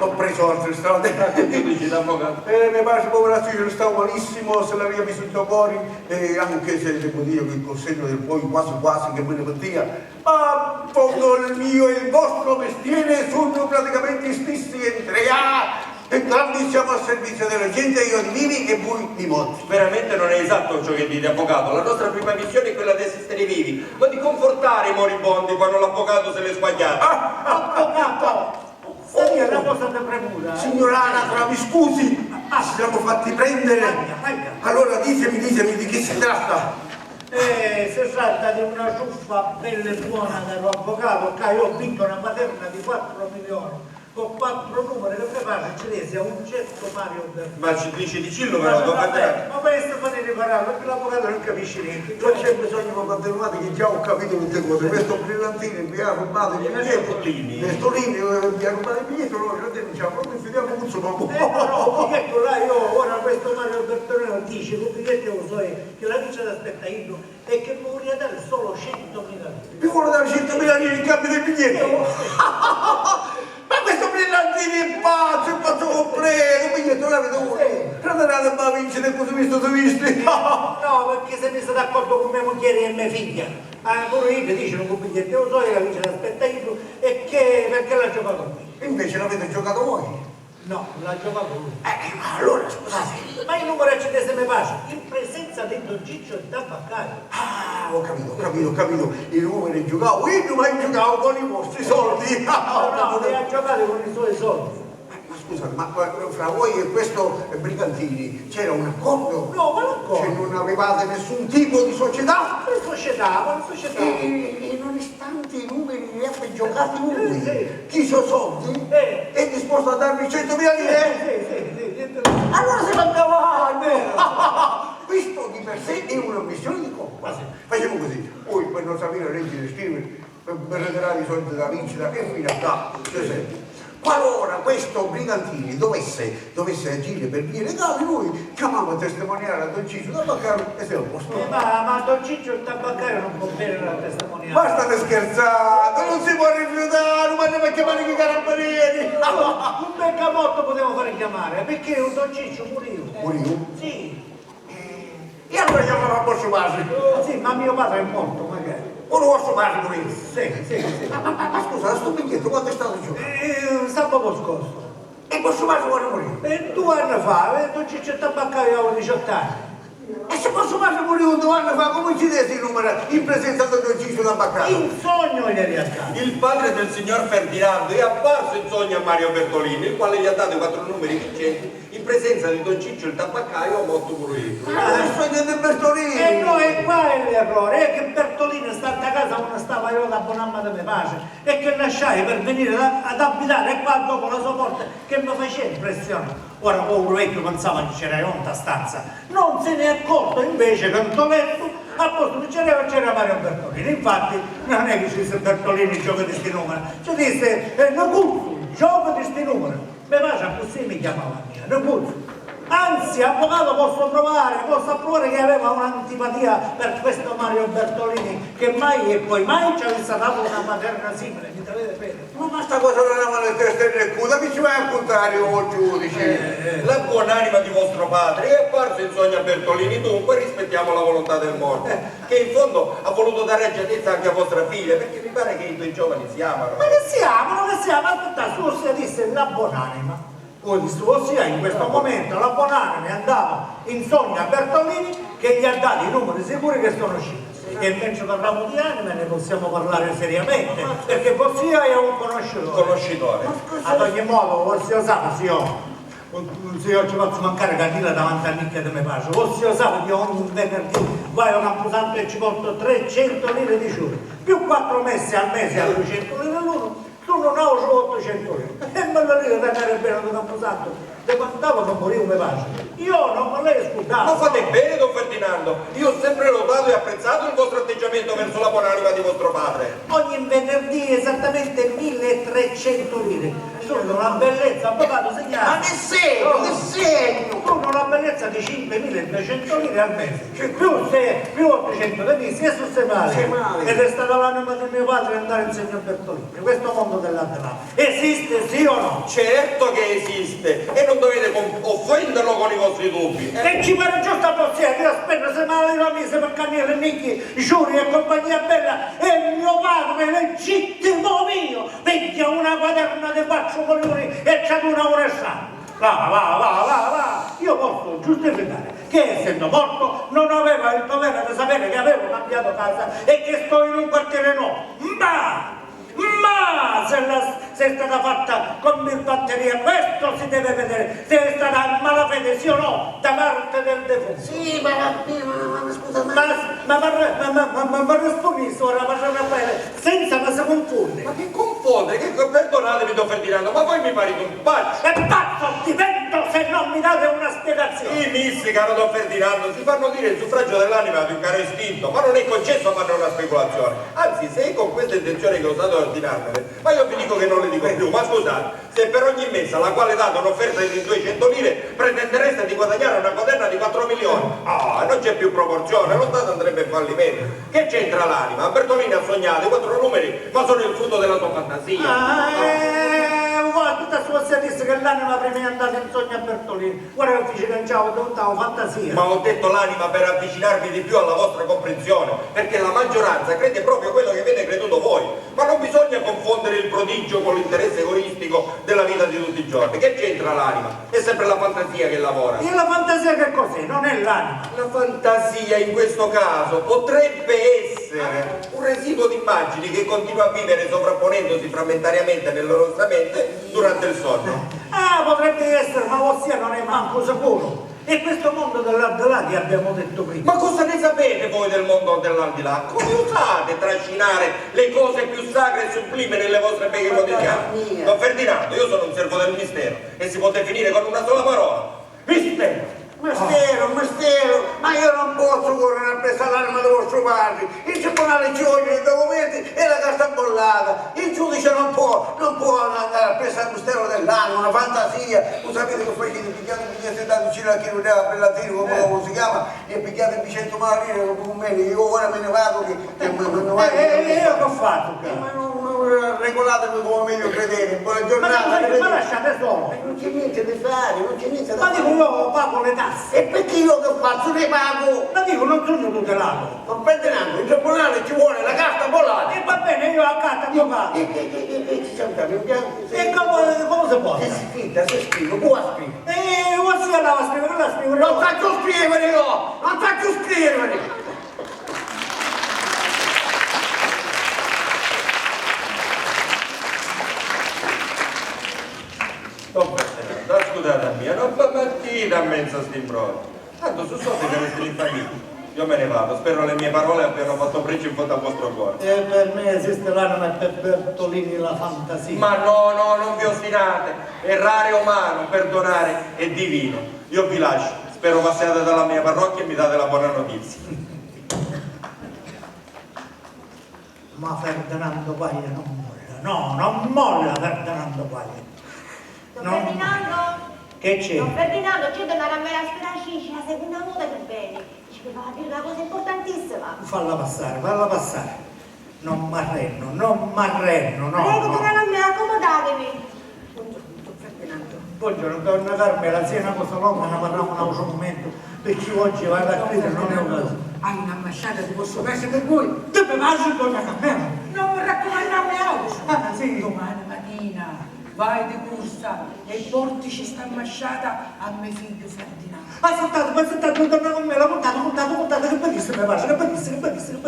Ho preso altre strade. Che dici, l'avvocato? Eh, me pare, poverazzo, io stavo malissimo, se l'aveva vissuto fuori, e anche se devo dire che col senno del poi quasi quasi che me ne pentia, ma in fondo il mio e il vostro mestiere sono praticamente gli stessi, entri-, ah, entrambi siamo al servizio della gente, io di vivi e voi di morti. Veramente non è esatto ciò che dite, avvocato. La nostra prima missione è quella di assistere i vivi, ma di confortare i moribondi quando l'avvocato se l'è sbagliato. Ah, ah, ah, ah. Saria una cosa di premura, eh? Signor Anatra, mi scusi, ci siamo fatti prendere. Aia, aia. Allora ditemi, ditemi di che si tratta. Eh, si tratta di una truffa bella e buona da l'avvocato, ca io ho vinto una paterna di quattro milioni, con quattro numeri che mi pare ci resi a un certo Mario Bertone. Ma ci dici di cillo però, ma, vabbè, ma per essere fare riparare, perché l'avvocato non capisce niente. Non c'è bisogno, ma continuate che già ho capito tutte cose. Questo brillantino mi ha rubato il biglietto. Bertolini. Bertolini, eh, mi ha rubato il biglietto, allora io denunciamo, noi fidiamo un suo uomo. Eh, no, no, il biglietto là, io ora questo Mario Bertolini dice che il biglietto lo so io, che la dice l'aspetta io, e che mi voleva dare solo centomila lire. Mi vuole dare centomila lire in cambio del biglietto? Eh, oh. Ma questo brillantino è pazzo, è pazzo completo, il biglietto l'avete voi? Sì. Fratello, ma vincete così visto, tu visti? No, perché si è messo d'accordo con mia moglie e mia figlia. Ah, pure io dice un biglietto, lo so, io la dice, aspetta io, e che, perché l'ha giocato lui? Invece l'avete giocato voi? No, l'ha giocato lui. Eh, ma allora scusate. Ma i numeri ci desse me pace, in presenza di Don Ciccio il tabaccaio. Ah, ho capito, ho capito, ho capito. I numeri giocavo io, ma io giocavo con i vostri soldi. No, no, li ha giocati con i suoi soldi. Ma, ma scusate, ma, ma fra voi e questo, eh, Brigantini c'era un accordo? No, ma l'accordo? Cioè non avevate nessun tipo di società? Che società? Quale società? E, e, e nonostante i numeri li avete giocati voi, sì, sì, chi so soldi, eh, è disposto a darvi centomila lire? Sì, sì, sì, sì, centomila. Allora si va avanti! Questo di per sé è un'ammissione di colpa. Ah, sì. Facciamo così, voi per non sapere leggere e scrivere, per, per ritirare i soldi dalla vincita e fino a qua, Giuseppe. Qualora questo Brigantini dovesse, dovesse agire per vie legali, noi chiamiamo a testimoniare a Don Ciccio Tabaccaio e siamo a posto. Eh, ma, ma Don Ciccio il tabaccaio non può venire a testimoniare. Ma state scherzando, non si può rifiutare, ma andiamo a chiamare i carabinieri. Non venga morto, potevamo fare chiamare, perché un Don Ciccio muriu. Muriu? Sì. E allora chiamava a vostro padre? Sì, ma mio padre è morto, magari. Pure vostro padre pure? Sì, sì, sì. Ma, ma, ma, ma scusa, sto biglietto quando è stato giocato? Eh, sabato scorso. E vostro padre quando morì? Eh, due anni fa, eh, Don Ciccio Tabaccaio aveva diciotto anni. E se vostro padre morì due anni fa, come ci dite i numeri in presenza di Don Ciccio Tabaccaio? In sogno gli è arrivato. Il padre del signor Ferdinando è apparso in sogno a Mario Bertolini, il quale gli ha dato i quattro numeri vincenti in presenza di Don Ciccio il tabaccaio, morto pure lui. Ah, questo è di Bertolini! E no, e qua è l'errore, è che Bertolini sta a casa quando stava io ad abbonarmi da me pace e che lasciai per venire da, ad abitare qua dopo la sua morte che mi faceva impressione. Ora, povero vecchio, pensava che c'era io in sta stanza, non se ne è accorto invece che in sto letto, al posto che c'era io, c'era Mario Bertolini. Infatti non è che ci disse Bertolini gioca di sti numeri, ci disse, eh, Nacuzzu, gioca di sti numeri. Me pace accussì mi chiamava a mia, Nacuzzu. Anzi, avvocato, posso provare, posso approvare che aveva un'antipatia per questo Mario Bertolini, che mai e poi mai ci avesse dato una paterna simile, mi sapete bene. Ma, ma sta cosa non la male testa e cuda, che ci vai a contare, o giudice? Eh, eh. La buonanima di vostro padre è apparso in sogno a Bertolini, dunque rispettiamo la volontà del morto, eh, che in fondo ha voluto dare agiatezza anche a vostra figlia, perché mi pare che i due giovani si amano. Ma che si amano, che si amano? Aspetta, suo zio disse la buonanima. Poi disse, ossia, in questo momento la buonanima è andata in sogno a Bertolini che gli ha dato i numeri sicuri che sono usciti. E mentre parliamo di anime ne possiamo parlare seriamente, perché vossia è un conoscitore. Conoscitore. Ad ogni modo, vossia sa, zio, zio, ci faccio mancare candela davanti a nicchia di me pace. Vossia sa che ogni venerdì vado a Camposanto e ci porto trecento lire di ciuri, più quattro messe al mese a duecento lire l'uno, sono un altro ottocento lire. E me lo dico da andare bene da Camposanto. Ti contavo che moriu me pace. Io non me l'hai scurdato. Ma fate bene, don Ferdinando. Io ho sempre lodato e apprezzato il vostro atteggiamento verso la buonanima di vostro padre. Ogni venerdì esattamente milletrecento lire. Sono una bellezza, avvocato, signore. Ma che segno, che segno! Sono una bellezza di cinquemilatrecento lire al mese. Più se, più ottocento di mesi e sistemare. Sistemare. Ed è stata l'anima di mio padre ad andare insieme a Bertolini. Questo mondo dell'altro lato. Esiste, sì o no? Certo che esiste, e non dovete con- offenderlo con i vostri dubbi. E ci pare giusto a vossia che io spendo sei mila lire al mese per cannili, nicchi, ciuri e compagnia bella, e mio padre legittimo mio piglia una quaderna di quattro milioni e ci aduna una strada. Va, va, va, va, va. Io posso giustificare che essendo morto non aveva il dovere di sapere che avevo cambiato casa e che sto in un quartiere nuovo. Ma Ma se la, se è stata fatta con birbaccheria, questo si deve vedere se è stata malafede, sì o no, da parte del defunto. Sì, ma, ma, ma, ma scusa, ma... Ma, ma, ma, ma, ma, ma, ma rispondi ora, padre Raffaele, senza ma si confonde. Ma che confonde? Che, che, perdonatemi, don Ferdinando, ma voi mi parete un pazzo. E pazzo divento se non mi date una spiegazione. Sì, missi, caro don Ferdinando, si fanno dire il suffragio dell'anima di un caro istinto, ma non è concesso farne una speculazione. Anzi, se è con questa intenzione che osate ordinarmele, ma io vi dico che non le dico più. Ma scusate, se per ogni messa alla quale date un'offerta di duecento lire pretendereste di guadagnare una quaderna di quattro milioni, ah, non c'è più proporzione, lo Stato andrebbe in fallimento. Che c'entra l'anima? Bertolini ha sognato i quattro numeri, ma sono il frutto della sua fantasia. Ah, eh, guarda, tutta sta vossia disse che l'anima prima è andata in sogno a Bertolini. Ora io dici che non c'avevo tutta la fantasia. Ma ho detto l'anima per avvicinarvi di più alla vostra comprensione, perché la maggioranza crede proprio quello che avete creduto voi. Ma non bisogna confondere il prodigio con l'interesse egoistico della vita di tutti i giorni. Che c'entra l'anima? È sempre la fantasia che lavora. E la fantasia che cos'è? Non è l'anima. La fantasia in questo caso potrebbe essere un residuo di immagini che continua a vivere sovrapponendosi frammentariamente nella nostra mente durante il sonno. Ah, potrebbe essere, ma vossia non è manco sicuro. È questo mondo dell'aldilà che abbiamo detto prima. Ma cosa ne sapete voi del mondo dell'aldilà? Come osate trascinare le cose più sacre e sublime nelle vostre beghe quotidiane? Don Ferdinando, io sono un servo del mistero e si può definire con una sola parola. Mistero! Mistero, mistero, ma io non posso correre appresso all'anima di vostro padre. In tribunale ci vogliono i documenti e la carta bollata. Il giudice non può, non può andare appresso al mistero dell'anima, una fantasia. Lo sapete che facete? Pigliate, pigliate, dateci a chi non deve, appellatino, come, come si chiama, e pigliate duecento lire, non conviene, io ora me ne vado che, che me, me, me vado. Eh, eh, io che ho fatto qua? Eh, ma non, non, regolatemi come meglio credete. Buona giornata, arrivederci. Ma lasciate solo. Eh, non c'è niente da fare, non c'è niente da fare. Ma dico, io pago le tasse. E perché io che faccio? Le pago. Ma dico, non sono tutelato. Non perde tanto, in tribunale ci vuole la carta bollata. E va bene, io la carta bollata. E, e, e, e, e ci siamo stati in bianco. E come, come si può? Se si finta, se scrive, può scrivere. E vossia andava a scrivere, la scrive. Non saccio scrivere io, non saccio scrivere. Don Ferdinando, ascutate a mia, non vi mettite a menzu a st'imbrogliu. Tanto su soldi che restano in famiglia. Io me ne vado, spero le mie parole abbiano fatto breccia in fondo al vostro cuore. E per me esiste l'anima e per Bertolini la fantasia. Ma no, no, non vi ostinate. Errare è umano, perdonare è divino. Io vi lascio, spero passiate dalla mia parrocchia e mi date la buona notizia. Ma Ferdinando Quaglia non molla, no, non molla Ferdinando Quaglia. Don Ferdinando? Che c'è? Don Ferdinando, c'è donna Carmela Spinaci, la seconda nota che veni. Dice che va a dire una cosa importantissima. Falla passare, falla passare. Non m'arrennu, non m'arrennu, no. Prego, no. Donna Carmela, accomodatevi. Buongiorno, don Ferdinando. Buongiorno, donna Carmela, sì, è una cosa longa, ne parliamo un altro momento, perché oggi, va a credere, non è occasione. Hai una masciata di vostro paese per voi? Dove vado, donna Carmela? Non mi raccomandate altro. Ah, sì. Domani mattina vai di corsa e portici sta masciata a me figlio Ferdinando. Aspettate, aspettate, donna Carmela, contate, contate, contate, che benissimo, che benissimo, che benissimo, che benissimo.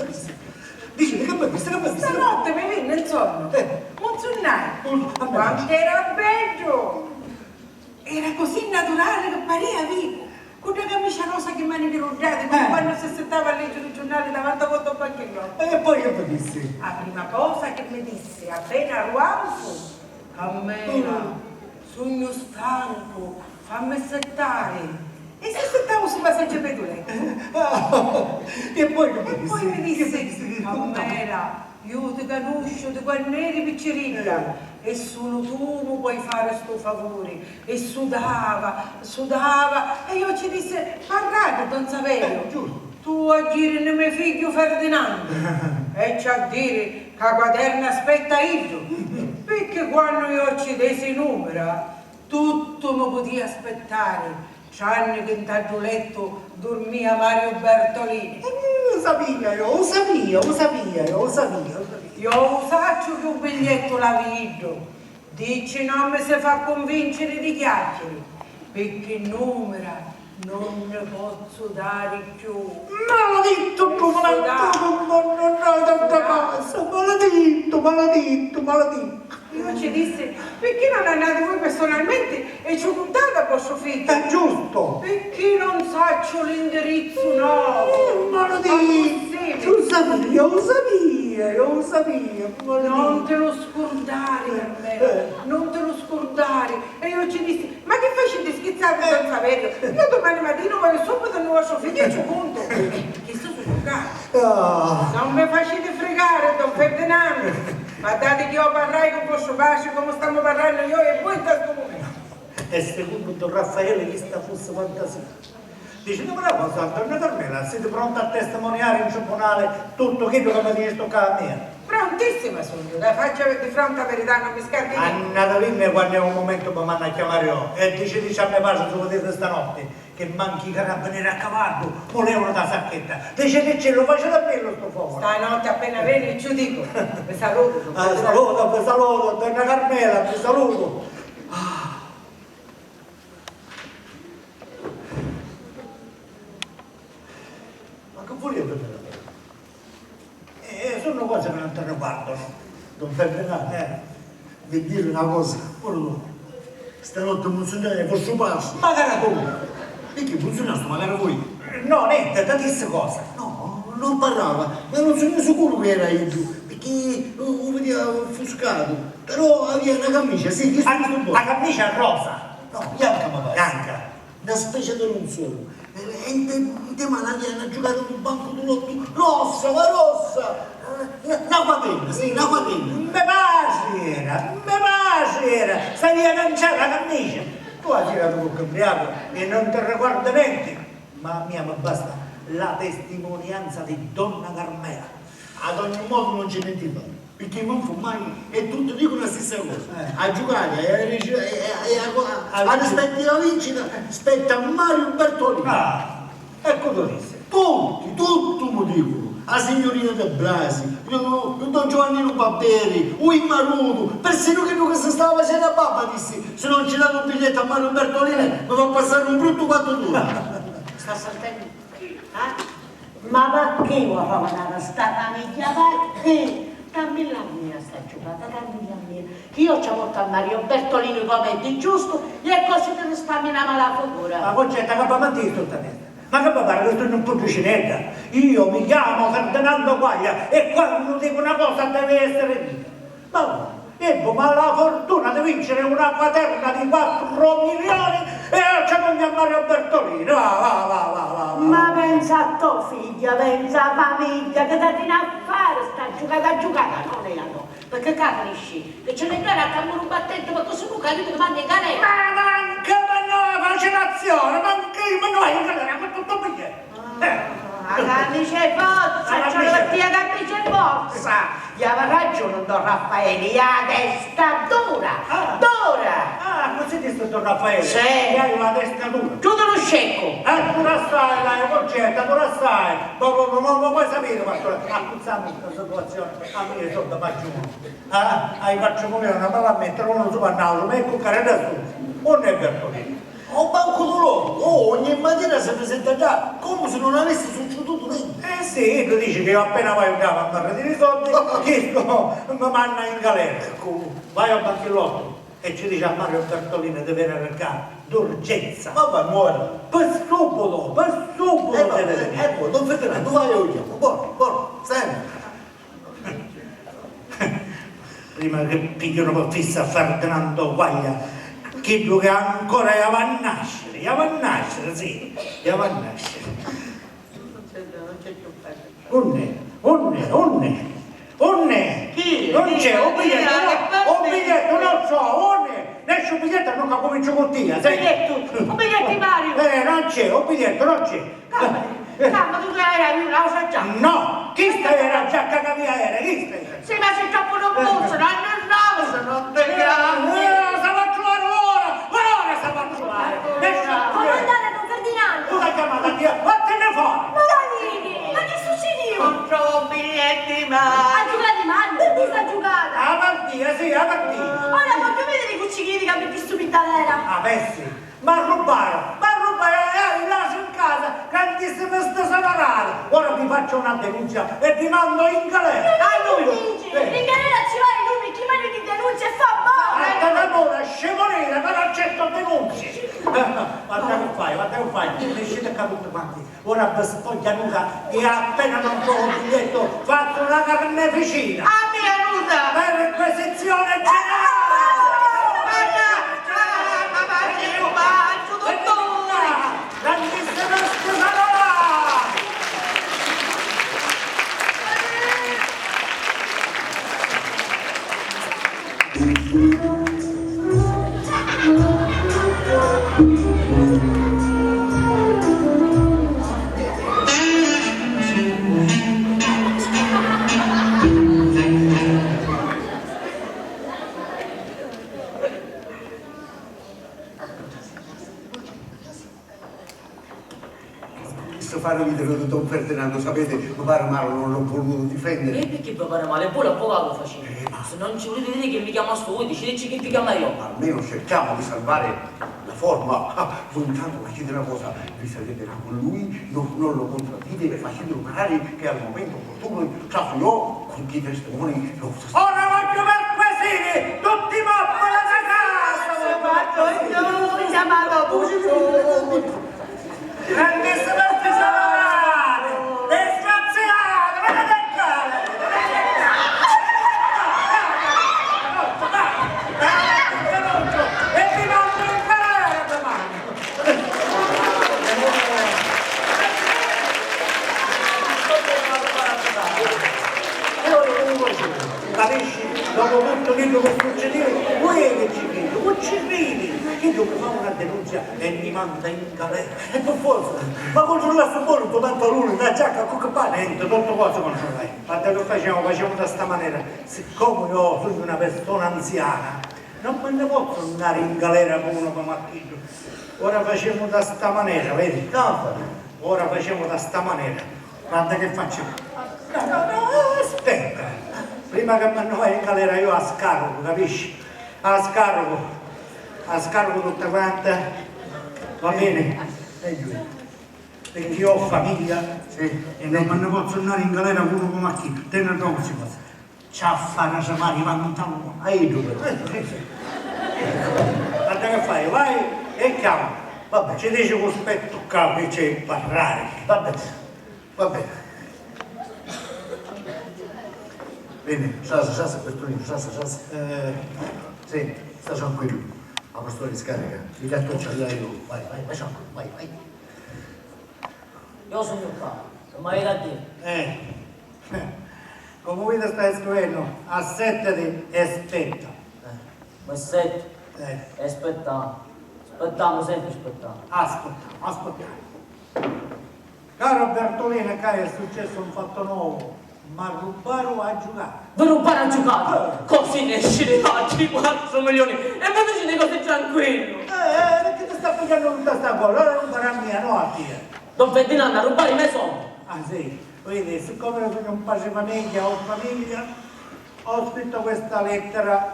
Eh. Muzzunnai. Mm, vabbè. Quant'era beddu! Era così naturali chi paria vivu, cu dda camicia rosa chi manichi ruddati, comu quannu s'assittava a leggiri u giurnali davanti a votto banchinu. E poi che vi dissi? A prima cosa chi mi dissi, appena arruanzu, Carmela, sugnu stancu, fammi settari. E si settau supra a seggia pê du letti. E poi che vi dissi? E poi mi dissi, Carmela, Iu ti canusciu di quann'eri picciridda e sulu tu mi puoi fari stu favuri. E sudava, sudava, e iu ci dissi, parrati, don Saverio, tu a jiri nni me figghiu Ferdinando, e ci a diri ca quaterna aspetta iddu, picchì quannu iu ci desi i numira, tuttu mi putia aspettari, tranni chi nta ddu lettu durmia Mario Bertolini. Eh, u sapia iu, u sapia, u sapia iu, u sapia, u sapia. Iu u sacciu chi u bigliettu l'avi iddu. Dicci, non mi si fa cunvinciri di chiacchiari, picchì numira non nni pozzu dari cchiù. Maladittu, tu, maladittu, maladittu, maladittu. Iu ci dissi, picchì non andati voi personalmenti e ci u cuntati a vostru figghiu? È giusto. Picchì non sacciu l'indirizzu novu. Eh, maladittu, u sapia, u sapia, u sapia, maladittu. Non ti lu scurdari, Carmela, non ti lu scurdari. E iu ci dissi, ma chi faciti, schizzati, don Saverio? Iu dumani matina vaiu subitu nni vostru figghiu e ci u cuntu. Chistu su giucati. Ah. Non mi faciti frigari, don Ferdinando. Ma dati chi iu parrai cu vostru patri comu stamu parrannu iu e vui nta stu mumentu. E secunnu don Raffaele chista fussi fantasia. Dicitimi na cosa, donna Carmela, siti pronta a testimoniari in tribunali tuttu chiddu ca mi dici stuccà a mia? Prontissima sugnu, la faccia di fronte a verità, non mi scardinì. Annatavinni quannu è u mumentu mi mannu a chiamari iu e dicitici a me patri su putiri di stanotti chi mancu i carabineri a cavaddu vulevunu da sacchetta. Diciticci, lu faciti a millu stu focu. Stanotti appena veni ci u dicu. Vi salutu. Ah, vi salutu, vi salutu, donna Carmela, vi salutu. Ah. Ma chi vulìa donna Carmela? Eh, sunnu cosi ca non ti riguardanu. Don Ferdinando, eh, vi dicu na cosa, puru tu. Stanotti muzzunnai vostru patri. Macari tu! Picchì muzzunnasti macari vui? No, nenti, ti dissi cosa? No, non parrava, ma non sugnu sicuru chi era iddu, picchì u, u vidia offuscatu, però avia na camicia, sì, chistu, chistu. A camicia rosa? No, bianca mi pari. Bianca. Na specie di linzolu. E, e nte, nte manu avia na giucata d'un bancu di lottu rossa, ma rossa! Eh, na, na quaterna, sì, na quaterna. Me patri era, me patri era! S'avia canciatu la camicia! Tu a sira tu cu mbriacu e non ti ricordi nenti! Ma a mia mi basta la testimonianza di donna Carmela. Ad ogni modu non c'è nenti da fari. Picchì non fu mai, e tutti dicunu la stessa cosa. Eh. A giucata e a, e, e, e a, a, a rispettiva vincita spetta a Mario Bertolini. Ah, eccu tu dissi. Tutti, tutti mi dicunu. A signurina De Blasi, lu, lu don Giovanninu Babberi, u Immarutu, persinu chiddu chi si stava facennu a barba dissi, si non ci dati un bigliettu a Mario Bertolini mi fa passari un bruttu quattu d'ura. Sta sentennu? Eh? Ma parchì vo' rovinari sta famigghia? Parchì? Dammilla a mia sta giucata, dammilla a mia. Chi io ci portu a Mario Bertolini comu è di giustu e così ti risparmi na mala figura. Ma Concetta, ca mi mantisti tutta testa? Ma chi vi pari ca sugnu un pudricinedda? Io mi chiamo Ferdinando Quaglia e quannu dico una cosa deve essere dita. Ma voi, ebbu ma la fortuna di vincere una quaterna di quattro milioni e oggi non mi a Mario Bertolini. Va, va, va, va, va, va. Ma pensa a to figghia, pensa a famigghia, chi t'ha tini a fari sta giucata, giucata non è a no, perché capisci che ce ne dare a cammuru battente, ma così non capito che manda in carena. Ma manca ma no, facilitazione, manca io, ma no, in carena, ma tutto bene. Eh. Ah, la camicia è forza, ci vuole tia camicia è forza. Avia ragiuni don Raffaele, ia testa dura, dura. Ah, così dici don Raffaele? Sì. Ia la testa dura. Chiudi lu sceccu. Eh, dura assai, dai, Concetta, dura assai. Dopu non lo puoi sapere, ma accuzzammu sta situazione, a mia i soldi m'aggiungono. Ah, ai quattro milioni, ma la mettono uno sopra l'altro, ma ecco che adesso, non è vero. O bancu dû locu, oh, ogni matina si prisenta ddà, comu si nun avissi succiututu nenti. Eh sì, iddu dici ca iu appena vaiu ddà p'arridiri i soddi, chistu mi manna in galera. Eccu, vaiu a banchilottu e ci dici a Mario Bertolini di veniri ddà d'urgenza. Ma va, mora. Pi subitu, pi subitu devi veniri. Eh, po, don Ferdinando, vai, o chiamu, bon, bon, senti. Prima chi pigghianu pi fissa a Ferdinando Quaglia, chiddu ca ancora iava a nasciri, iava a nasciri, sì, iava a nasciri. Unni? Unni? Unni? Unni? Chi? Nun c'è, u bigliettu, no, u bigliettu non c'è, unni? Nesci u bigliettu, allura cuminciu cu tia, senti. Bigliettu? U bigliettu di Mario? Eh, non c'è, u bigliettu non c'è. Calma, calma, tu era, io la so già. No, chista era già, ca capia era, chista era. Sì, ma sei troppo nervoso, non è nervoso, non ti cambi. Eh, eh, sa va a trovare ora, ora sa va a trovare. Comandante don Ferdinando. Una chiamata, Dio, vattene fuori. Ma la vedi, ma che succediu? Non trovo biglietti mai. Ha giocato male, perdi sta giocata. Ah, partita, sì, la partita. Ora voglio vedere chi ci crede che ha messo su pittadera. Ah, beh, sì. M'arrubbaru, m'arrubbaru, eh, eh, lasu in casa, grandissima stesa morali. Ora vi faccio una denuncia e vi mando in galera. A lui! Dici, eh. In galera ci vai lui, chi mani di denuncia e fa male! Attenta, mora, scemo nera, però accetto denunce. Guarda che fai, guarda che fai, nescite qua tutti quanti. Ora vi spogghiu nuda e appena non trovo il biglietto faccio una carneficina. A mia nuda! Perquisizione generale! Grandissima scusa, no! Sto fare video di don Ferdinando, sapete, mi pare male, non l'ho voluto difendere. E perché vi pare male? Voi l'avvocato facete. Eh, ma... Se non ci volete dire che mi chiamaste voi, decidete chi vi chiama io. Almeno cerchiamo di salvare la forma. Ah, voi intanto facete una cosa, vi salverà con lui, non, non lo contraddite, facetelo parare che al momento opportuno traccio io con chi testimoni lo... Ora voglio perquisire tutti i mobili della casa! Chiamato Grandissima artigianale! Disgraziato! Venite qua! E vi mando in galera domani! Capisci? Dopo tutto chiddu che succediu, voi che ci cridi? Cu ci cridi? Chiddu mi fa una denunzia e mi manda in galera. E pi forza, ma cuntrulla stu bonu, stu pantaluni, sta giacca, cu chi pari? Nenti, tutti cosi cuntrullai. Ma da chi facemu? Facemu da sta manera. Siccomu io sugnu una persona anziana, non mi nni pozzu andari in galera cu unu comu a chiddu. Ora facemu da sta manera, vedi? No, ora facemu da sta manera. Guarda che facciamo. No, no, no, aspetta. Prima che mi nni vaiu in galera io a scarrucu, capisci? A scarrucu, a scarrucu tutta quanta. Va bene? E lui. Perché io ho famiglia, sì, e non mi nni pozzu andari in galera cu unu comu a chiddu. Teni ddocu sti cosi. Ci ha a fari tremari i pantaloni. Hai iddu però. Eh, sì, sì. Guarda che fai, vai e chiama. Vabbè. Ci dici cu spettu ccà chi c'è di parrari. Vabbè, vabbè. Veni, trasi, trasi, Bertolino, trasi, trasi. Eh. Sì, sta tranquillu. A pastori scarica. I cartucci a io. Vai, vai, vai tranquillu, vai, vai. Io sugnu ccà, e m'aviti a diri. Eh. Comu vidi stai scrivennu, assettati e spetta. Eh, m'assettu. Eh. E spettamu. Spettamu, sempri spettamu. Aspettamu, aspettamu. Caro Bertolino, ccà è successu un fatto nuovo. M'arrubbaru a giucata. Vi rubbaru a giucata? Eh. Cosi nesci di fari quattru milioni e mi diciti cosi tranquillu? Eh, eh, perché ti sta pigghiannu tutta sta cosa? Ora rubbari a mia, no a tia. Don Ferdinando, arrubbari i me soddi. Ah, sì. Vedi, siccome io sugnu un patri famiglia, ho famiglia, ho scritto questa lettera,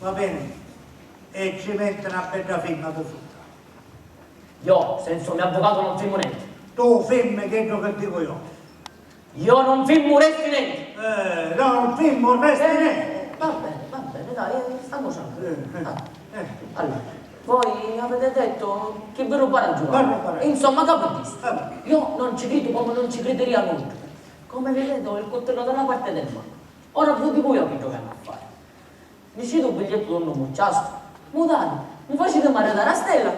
va bene, e ci metto una bella firma di sopra. Io, senza u me avvucatu non firmu nenti. Tu firmi chiddu chi dicu io. Io non firmu resti nenti. Eh, non firmu resti nenti. Eh, va bene, va bene, dai, eh, stiamo tranquilli. Eh, eh, eh. Allora, voi avete detto che vi rubarà il giuvalu. Insomma, che vi dico? Eh. Io non ci credo come non ci crederia nulla. Come vi vedo il coltello dalla parte del mano. Ora vi dico io che giochiamo a fare. Mi citi u bigliettu d'unnu mucciastu, mu dati, mi faciti maritari a Stella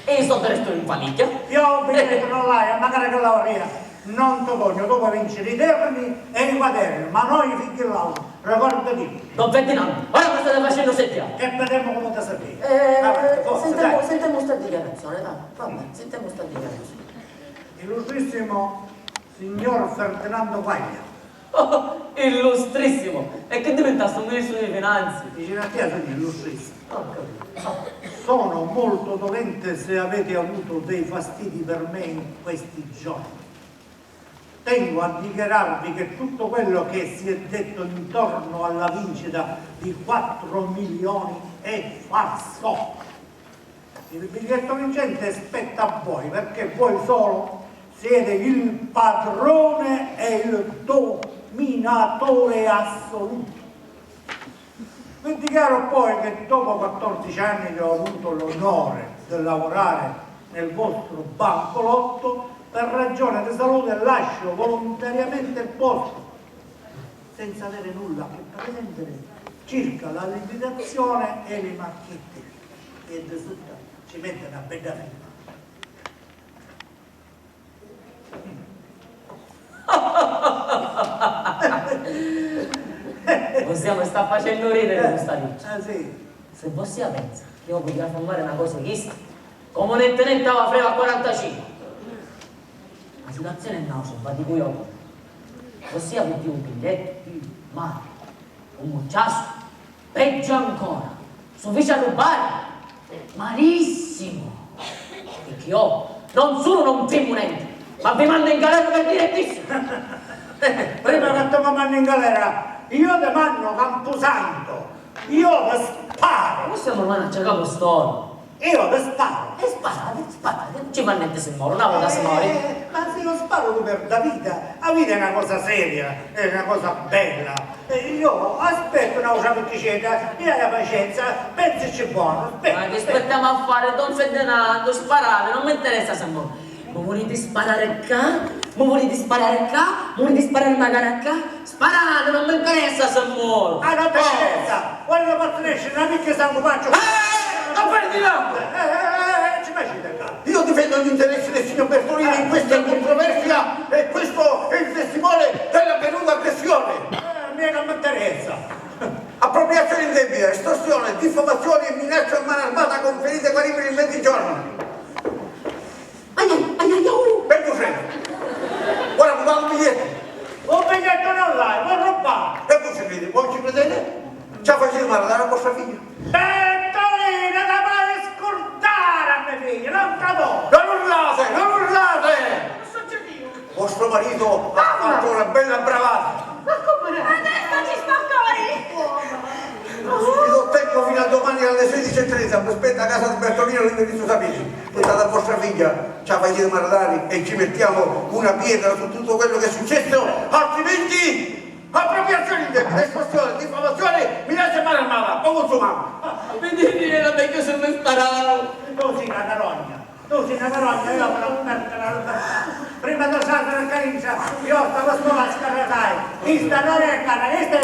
e i soldi restanu in famigghia. Io u bigliettu non l'haiu, e macari chi l'auria, non tu cognu, tu poi vinciri i terni e i quaterni, ma noi figghi l'autu, ricordati. Don Ferdinando, ora mi stati facennu seddiari. E videmu comu ti seddii. Eh, avanti, forza, sintemu, dai. Sintemu sta dichiarazione, dai, vabbè, sintemu sta dichiarazione. Illustrissimo signor Ferdinando Quaglia. Oh, illustrissimo! E chi diventastu un ministru di finanzi? Dicinu a tia sugnu illustrissimo. Ho capito. Sono molto dolente se avete avuto dei fastidi per me in questi giorni. Tengo a dichiararvi che tutto quello che si è detto intorno alla vincita di quattro milioni è falso. Il biglietto vincente spetta a voi, perché voi solo siete il padrone e il dominatore assoluto. Vi dichiaro poi che dopo quattordici anni che ho avuto l'onore di lavorare nel vostro bancolotto, per ragione di salute lascio volontariamente il posto, senza avere nulla che pretendere circa la liquidazione e le marchette. E di sutta ci mette na bedda firma. Vossia mi sta facennu ridiri cu sta vecchia. Ah, sì. Se vossia pensa chi iu putia firmari na cosa di chista, comu netti netti ava frevu a quarantacinque. La situazione è n'autra, va dicu iu. Vossia pigghiu un bigliettu, ma un mucciastu, peggio ancora, su fici arrubbari. Malissimo! Picchì iu non sulu non firmu nenti, ma vi mannu in galera per direttissimo! Prima che tu mi manni in galera, io ti mannu campusanto, io ti sparu! Comu siamo ormai a cercare costoro? Io vi sparu! E sparate, sparate, non ci fa niente se moro, una volta si mori. Eh, ma se io sparu tu perdi la vita, la vita è una cosa seria, è una cosa bella. E io aspettu n'autra vicchiccedda, mi hai la pacienza, pensici buono, aspetta. Ma che aspettiamo a fare, don Ferdinando? Sparate, non mi interessa se moro. Mi vuliti sparare ccà? Mi vuliti sparare ccà? Mi vuliti sparare magari a ccà? Sparate, non mi interessa se moro! Ah, non ti interessa! Quando posso escere una picchia sangue faccio. Eh, non perdi l'amore! Eh, eh, eh, eh, ci facete ccà? Io difendo gli interessi del signor Bertolini in questa controversia e questo è il testimone dell'avvenuta aggressione. Eh, a me non mi interessa. Appropriazione indebita, estorsione, diffamazione e minaccia a mano armata con ferite guaribili in venti giorni. Ai, ai, ai, ai, au! Vengu frenu! Ora mi pagu un bigliettu! Un bigliettu non l'hai, l'ho rubbatu! E voi ci credete? Voi ci credete? Ci la facete maritari a vostra figlia? Bertolino, non la mai scurdari a me figlia, non ti voglio! Non urlate, non urlate! Cosa succediu? Vostro marito ha fatto una bella bravata! Ma come? Adesso ci sta fuori! Vi do tempo fino a domani alle sedici e trenta, mi aspetta a casa di Bertolino l'indirizzo sapete. Portate a vostra figlia, ci la facete maritari e ci mettiamo una pietra su tutto quello che è successo, altrimenti appropriazione indebita, estorsione, diffamazione, minaccia e mano armata, poco insomma. Vedete, era meglio se mi sparavo. Così, la carogna. Tu si na carogna, io mi non perdo la libertà. Prima di saltare a camicia, io stavo solo a scarretai. Questa non è cara, questa è...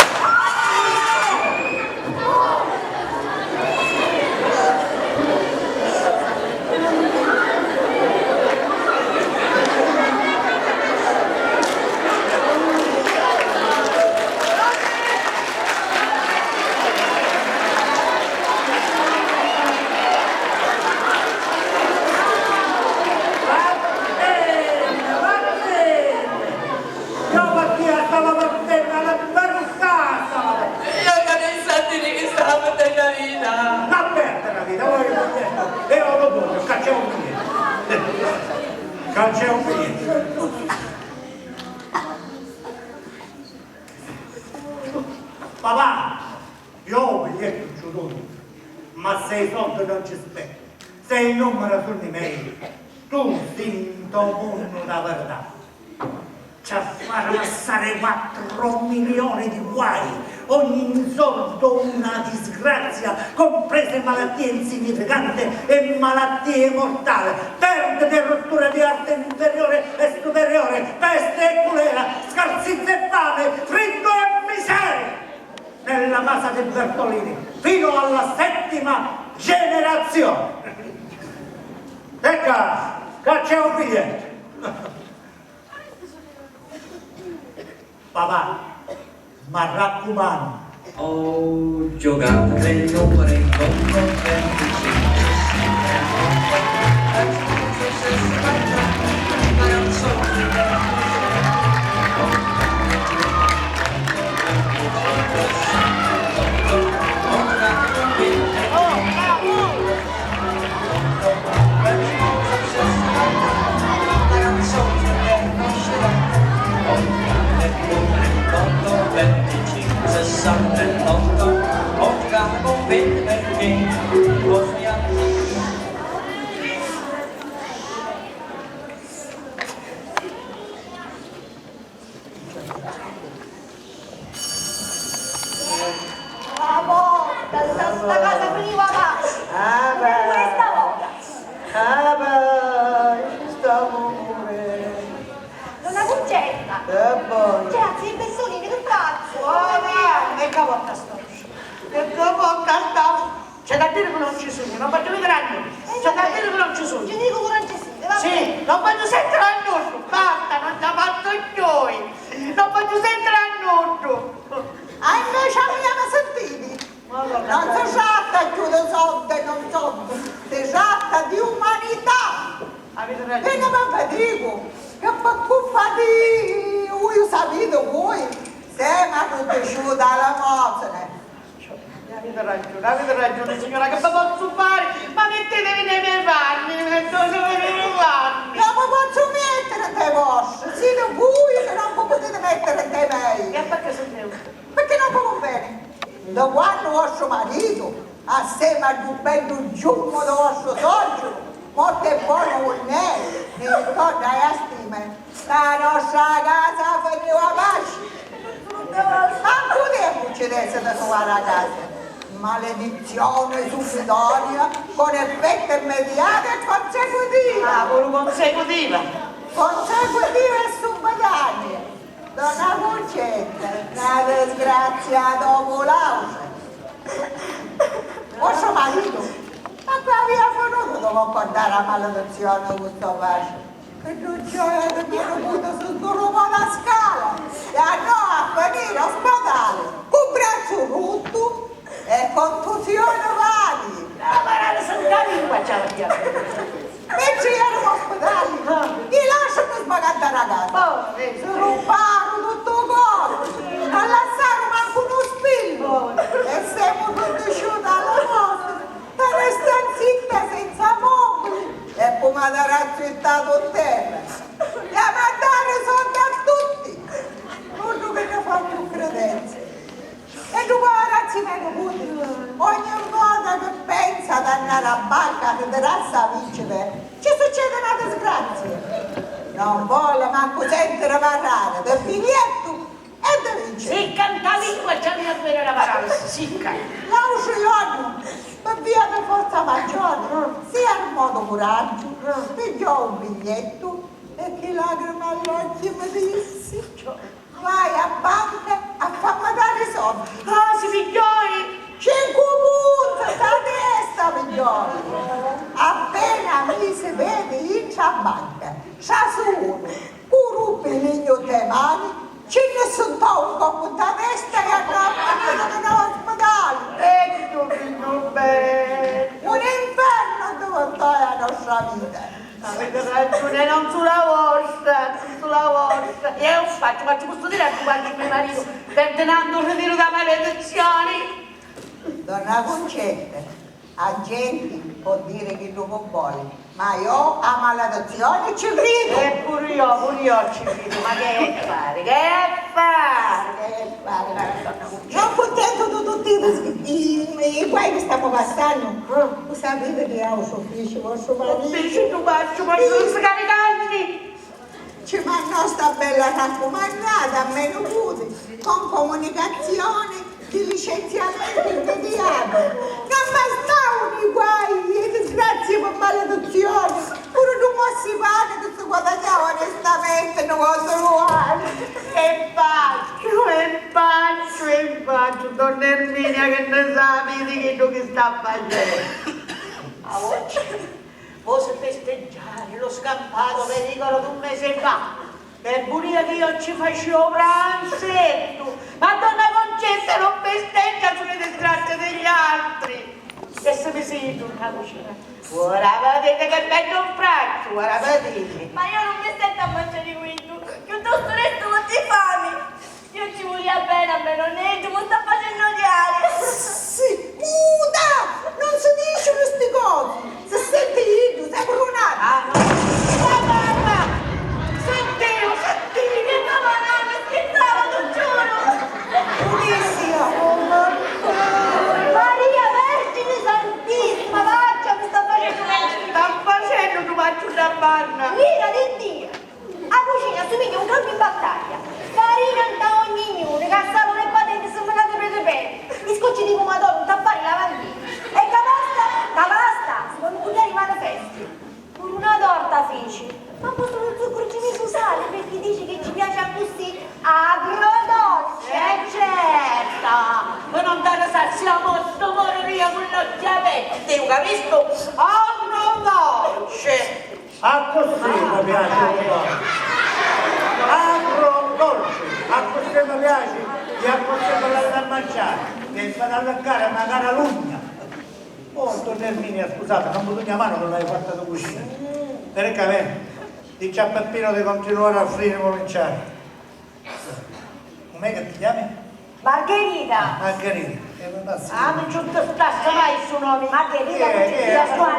Io partia, stava partendo alla barcassa! Io che ne so di che stava partendo la vita! Non perde la vita, voi ho detto, e ora dopo, caccia un biglietto! Caccia un biglietto! Papà! Io u bigliettu ci u dugnu, ma se i soldi non ci spettanu, Se i numera sunnu i mei, tu si nto munnu dâ virdà. Ci a fari passari quattru milioni di guai, ogni nzordu una disgrazia, comprese malattie insignificanti e malattie mortali, perdite e rutture di arti inferiore e superiore, peste e culera, scarsizza e fame, friddu e miseria nella casa di Bertolini fino alla settima generazione. E ca, ca c'è un biglietto. Papà, m'arraccumannu. Ho giocato tre numeri con venticinque. La porta, sta, sta casa finiva male. Ah, beh. Pure stavolta. Ah, beh, sta pure. Donna Cuncetta. E poi? Grazie, i Bertolini, che fazzu? Oh, ma e ca porta sta? E ca porta sta? C'è da diri chi non ci sugnu, non vogghiu vidiri a nuddu. C'è da diri chi non ci sugnu. Ci dicu chi non ci sugnu, va bene. Sì, non vogghiu sentiri a nuddu, basta, non ci la fazzu cchiui. Non vogghiu sentiri a nuddu. Ah, invece a mia mi sentiti? Non si tratta cchiui di soddi e non soddi, si tratta di umanità. Aviti ragiuni. E non vi dicu che pi culpa di, vui sapiti, vui semu arruddisciuti a limosina. Aviti ragiuni, aviti ragiuni, signora, che vi pozzu fari? Ma mittitivi nei me panni, mittitivi nei me panni. Non mi pozzu mettiri nta i vostri, siti vui chi non vi putiti mettiri nta i mei. E perché siti? Perché non vi cunveni. Da quannu vostru maritu, assemi a ddu beddu ciummu di vostru soggiru, mortu e bonu unn'è, mi ricorda e a stime. Sta nostra casa finiu a paci. Mancu tempu ci dessi di truvari a casa. Maledizione subitoria con effetto immediato e consecutivo. Ah, puru consecutiva. Consecutiva e subitanea. Donna Cuncetta, na disgrazia dopu l'autra. Vostru maritu? Ma chi avia finutu di cuncordari a maledizioni cu so patri? Chiddu gioia di me niputi si sdurumò la scala e annò a finiri o spitali cu brazzu ruttu e contusioni varii. La paralisi nta lingua ci avia. Mentri eramu o spitali, i lasci mi sbacaddà na casa. Si rumparu tuttu cosu, non lassaru mancu nu spillu e semu tutti sciuti a la nostra. Nta na stanzitta senza mobili e cu matarazzu jittatu nterra. Iamu a dari soddi a tutti, nuddu chi ni fa cchiù cridenza. E ddu poverazzu me niputi, ogni vota chi pensa d'annari a banca a ritirassi a vincita, ci succedi na disgrazia. Non voli mancu sentiri parrari di bigliettu e di vincita. Sicca nta lingua ci avia a viri la paralisi, sicca. L'autru jornu, pi via di forza maggiori, si armò di curaggiu, pigghiò un bigliettu e chi lacrimi all'occhi mi dissi: "Vai a banca a fammi dari i soddi." Ah, si pigghiò i cincu punti nta testa, pigghiò. Appena misi pedi intra a banca, trasi unu, cu ruppi lignu nta i mani, ci nni suntò un coppu nta testa e annò a finiri nta u spitali. Eccu, figghiu bellu. Un infernu addivintò a nostra vita. Aviti ragiuni, non sulu a vostra, non sulu a vostra. E io facciu, facciu custodiri a cumpagnu me maritu, Ferdinando, un ritiru da maledizioni. Donna Cuncetta, a genti Pò diri chiddu cu voli, ma iò a maledizioni ci cridu! E puru iò, puru iò ci cridu, ma chi è fari? Chi è fari? Chi è fari, cara donna Cucina? Non cuntentu di tutti i, i, i guai chi stamu passannu, u sapiti chi autru fici vostru maritu? Fici tu, facciu, ma non si caricanti! Ci mannò sta bella raccumanata a me nuputi con comunicazioni di licenziamenti immediati. Non bastavanu i guai e i disgrazi pi maledizioni, puru du mossi pani chi si guadagnava onestamenti nu contu lu ani. E facciu, e facciu, e facciu, donna Erminia, chi nni sapiti di chiddu chi sta facennu? A voci. Vosi festeggiari lu scampatu pericolo d'un mesi fa? E vulia chi iò ci facia u pranzettu, ma donna Concetta non festeggia sulu i disgrazi di l'altri. E si misi iddu nta cucina. Ora viditi chi beddu fracciu, ora viditi. Ma iò non mi stentu a manciari cu iddu, chiuttostu restu morta di fami. Iò ci vulia beni a me nonneddu, mu sta facennu odiari. Sì, muta! Non si dicinu sti cosi! Si senti iddu, sei brunata! Ah, no! Sta mamma! Sentiu, sentiu! Che mamma no, mi schizzava, tu giuru! Putissima! Maria Vergini Santissima, faccia, mi sta facennu... Sta facennu tu, facciu da banna! Ira di Dio! A cucina assumigghia un campu in battaglia. Farina nta ogni gnuni, ca salunu e patenti si menati preti preti. I scocci di pumadoru nta vari lavandini. E ca pasta, ca pasta, si ponu cugghiari i manifesti. Puru na torta fici, ma postu lu zuccaru ci misi u sali, pirchì dici chi ci piaci accussì, agrodolci. E certo, pi non dari sazia a mortu, morirìa cu l'occhi aperti, u capistu? Agrodolci. Accussì mi piaci lu dolci. Agrodolci. Accussì mi piaci e accussì mi l'aviti a manciari, e vi l'aviti a alliccari macari a l'ugna. Oh, donna Erminia, scusati, non vi dugnu a manu chi l'haiu fatta di cucina. Veni ccà, veni. Dici a Peppino di continuari a friri i mulinciari. Com'è che ti chiami? Margherita. Margherita, e mi passi. Ah, non ci scassa mai stu nomi, Margherita, non ci scassa mai.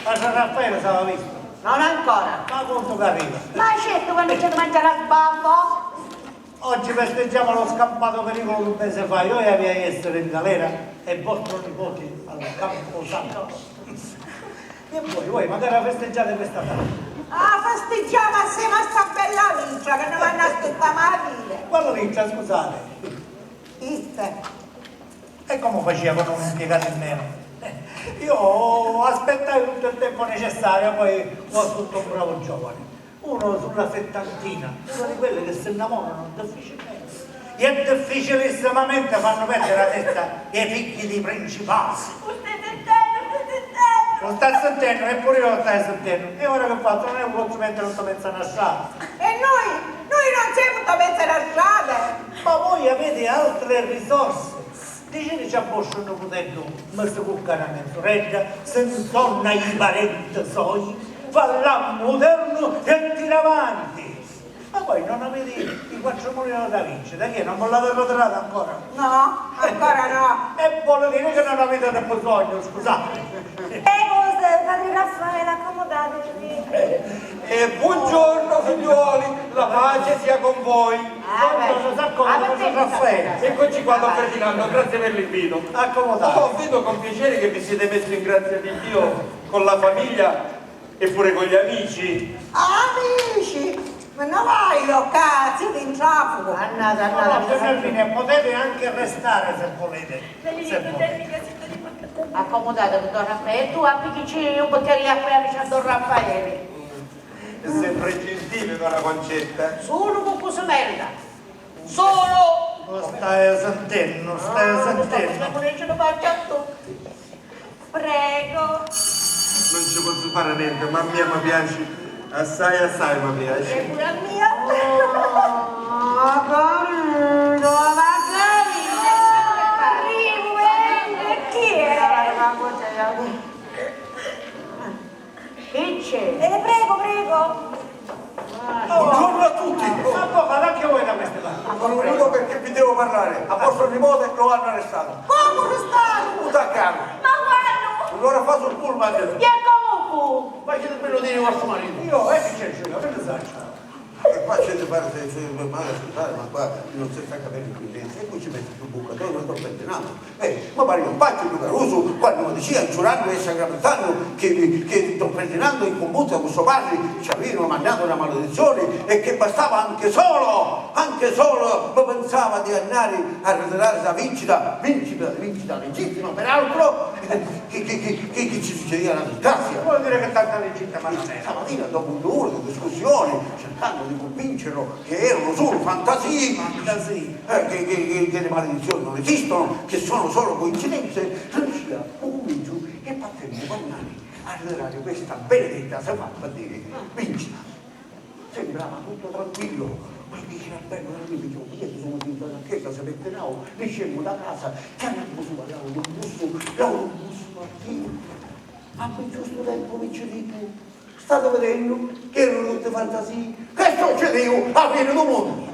Ma San Raffaele s'aveva visto? Non ancora. Ma quantu che arriva? Ma certu, quannu c'è da mangiari a sbaffu. Oggi festeggiamo lo scampato pericolo d'un mese fa. Io avia a essere in galera e vostro nipote al camposanto. E voi, voi, magari la festeggiate questa tardi? Ah, festeggiamo assieme a sta bella vecchia che non vanno a aspettare mai a dire. Quale vecchia, scusate? Iste. E come faceva con un impiegato in meno? Io aspettai tutto il tempo necessario, poi ho assunto un bravo giovane. Uno sulla settantina, una di quelle che si innamorano difficilmente. E è difficilissimamente fanno perdere la testa ai figli di principali. Lu stai sentennu, lu stai sentennu? Lu sta sentennu, e puru iò lu staiu sentennu. E ora che fazzu? Non è che pozzu mettere tutto mezzo a na strada. E noi? Noi non siamo tutto mezzo a na strada. Ma voi avete altre risorse. Diciteci a vostru nuputeddu, mi si cuccanu a menzuredda, si nsonna i parenti soi, fa l'ammudernu e tira avanti. Ma voi non avete i quattro mulini da vincere, che non vi l'avete ritirati ancora? No, ancora no. E vuol dire che non avete bisogno, scusate. Prego, padre Raffaele, accomodatevi. Eh, buongiorno figliuoli, la pace sia con voi. Ah, beh. Buongiorno, s'accomoda, professor Raffaele. Eccoci qua, don Ferdinando, grazie per l'invito. Accomodatevi. Oh, vedo con piacere che vi siete messi in grazia di Dio con la famiglia e pure con gli amici. Amici? Ma non vai, io, cazzo, in traffico. Andate, andate. No, no, signor Erminio, potete anche restare se volete. Se volete. Accomodatevi, don Raffaele. E tu appiccici un bicchiere di acqua e avvicina a don Raffaele. È sempre gentile, donna Concetta. Sulu cu cu si merita. Sulu! Lu staiu sentennu, lu staiu sentennu. Prego. Non ci pozzu fari nenti, ma a mia mi piaci assai, assai mi piaci. E pure a mia. Oh, Margherita, Margherita. Arrivu, eh, chi è? Chi c'è? Eh, prego, prego. Buongiorno a tutti. Ma voi, ma che voi da queste parti? Sono venuto perché vi devo parlare. A vostro nipote lo hanno arrestato. Come arrestato? Lo attaccano. Ma quando? Un'ora fa. Sul pullman. E comu fu? Faciti bellu diri vostru maritu. Io, eh, chi c'è, Giulia, che ne saccio? E qua c'è da fare, se, se, ma, ma, scusate, ma qua non si sta capendo più niente. E poi ci metti più bucca, tu non sto pensando. Eh, ma pare un pazzo, Luca Rusu, quando mi diceva, giurando e sacramentando, che, che don Ferdinando in combutta con suo padre ci avevano mandato una maledizione e che bastava anche solo, anche solo, ma pensava di andare a ritirare la vincita, vincita, vincita legittima, peraltro, che, che, che, che, che ci succedeva una disgrazia. Vuol dire che tanta legittima non era. Stamattina, dopo un'ora di discussione, cercando di convincerlo che erano solo fantasie, fantasie, eh, che, che, che, che le maledizioni non esistono, che sono solo coincidenze, riuscì a convincerlo che partendo domani a ritirare questa benedetta, se fa per dire, vincita. Sembrava tutto tranquillo, ma dice: "Vabbè, ma io mi sono via, mi sono sentito a casa, se metterà, niscemmo da casa, chiamammo su l'autobus, l'autobus partì." Ma per giusto tempo mi ci dico, state vedendo che erano tutte fantasie? Che succedeva? La fine del mondo!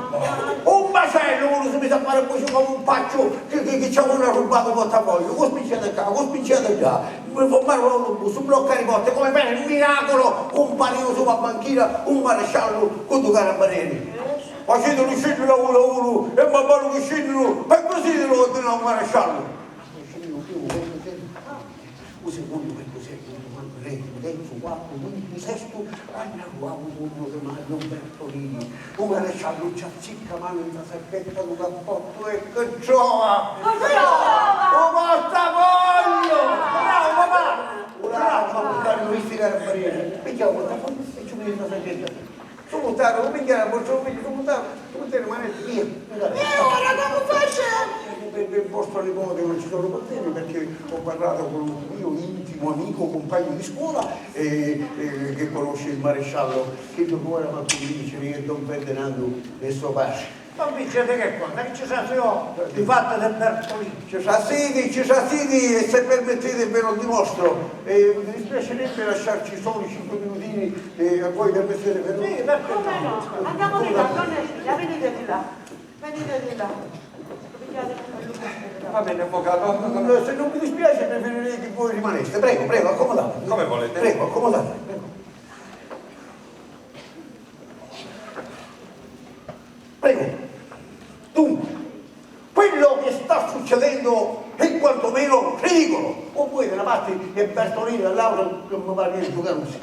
Un macello, uno si mise a fare così come un paccio che, che, che ci avevano rubato il portafoglio, con spicciate qua, con spicciate là. Mi fermarono l'autobus, bloccare le porte, come per miracolo compariva sulla banchina un maresciallo con due carabinieri. Faceteli scendere a uno a uno e man mano che scendono, per così lo ordinava un maresciallo. U secondu, per così, quintu, quantu, tretu, terzu, quartu, quintu, sestu, quannu arrivau u turnu di Mario Bertolini, u maresciallu ci azzicca a manu nta sacchetta dû cappottu e chi trova? Chi trova? U portafogliu! Bravu, papà! Bravo, ma quannu visti i carabinieri, pigghiau u portafogliu e ci u misi nta sacchetta. Su puttana, lu pigghiaru, a vostru figghiu, su puttana, su puttana, rimanete via. E ora comu facemu? Per, per vostro nipote non ci sono problemi, perché ho parlato con un mio intimo amico, compagno di scuola, eh, eh, che conosce il maresciallo, che lo vuole far convincere che don Ferdinando è suo padre. Ma vincete che cosa? Che ci sa io di fatto del Bertolini? Ci sa siti, ci sa siti, e se permettete ve lo dimostro. Eh, mi dispiacerebbe lasciarci soli cinque minutini, eh, a voi permettete, vero? Sì, perché no? Come no? Andiamo di là, donna Giulia, venite di là. Venite di là. Pigliate come lo potete. Va bene, avvocato. Mm, se non vi dispiace, preferirei che voi rimaneste. Prego, prego, accomodatevi. Come volete. Prego, accomodatevi, prego. Prego. Dunque, quello che sta succedendo è quantomeno ridicolo. O voi da una parte e Bertolini dall'altra, non mi pare niente, Luca Rusi.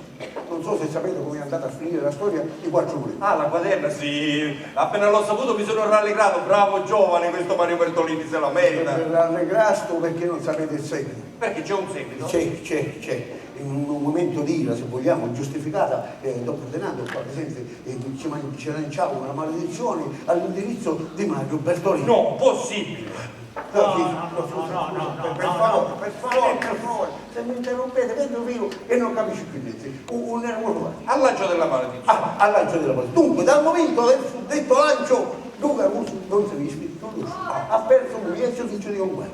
Non so se sapete come è andata a finire la storia di Quattro Mulini. Ah, la quadella, sì. Appena l'ho saputo mi sono rallegrato. Bravo giovane, questo Mario Bertolini se la merita. Eh, rallegrastu perché non sapete il seguito. Perché c'è un seguito? C'è, c'è, c'è. In un momento di ira, se vogliamo, giustificata, eh, don Ferdinando qua presente, eh, ci man-, ci lanciava una maledizione all'indirizzo di Mario Bertolini. No, possibile! No, sì, no, no, no, scusa, no, scusa, no, per, per favore, per favore, per favore, se mi interrompete, vedo vivo e non capisco più niente. U-, un nervo. Al lancio della maledizione. Ah, al lancio della maledizione. Dunque, dal momento del suddetto lancio, Luca Rusu non si vede più. Ah, ha perso un biglietto, succede un guaio.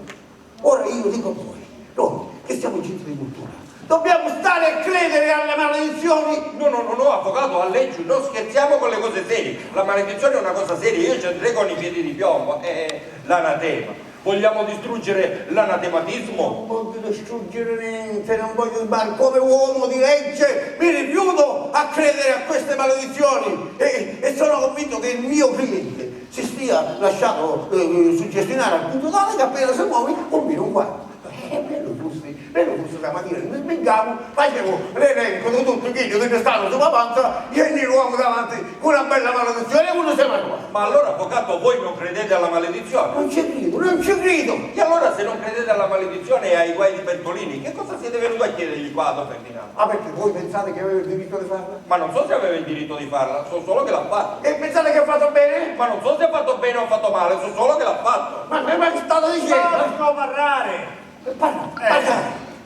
Ora io dico a voi, noi che siamo gente di cultura, dobbiamo stare e credere alle maledizioni? No, no, no, no, avvocato, a leggi, non scherziamo con le cose serie. La maledizione è una cosa seria, io ci andrei con i piedi di piombo. Eh, l'anatema. Vogliamo distruggere l'anatematismo? Non voglio distruggere niente, non voglio, ma come uomo di legge mi rifiuto a credere a queste maledizioni e, e sono convinto che il mio cliente si stia lasciando, eh, suggestionare al punto tale che appena si muove combina un guaio. Eh, bello fosse, bello fosse stamattina, mi smincavu, facevo l'elenco di tutti chiddi che mi stanno sulla panza e ne troviamo davanti una bella maledizione e uno se la trova. Ma allora, avvocato, voi non credete alla maledizione? Non ci credo, non ci credo! E allora, se non credete alla maledizione e ai guai di Bertolini, che cosa siete venuto a chiedergli qua, don Ferdinando? Ah, perché voi pensate che avevo il diritto di farla? Ma non so se aveva il diritto di farla, so solo che l'ha fatto. E pensate che ha fatto bene? Ma non so se ha fatto bene o ha fatto male, so solo che l'ha fatto. Ma, ma, ma che state dicendo? Basta parlare! Parla, eh, parla.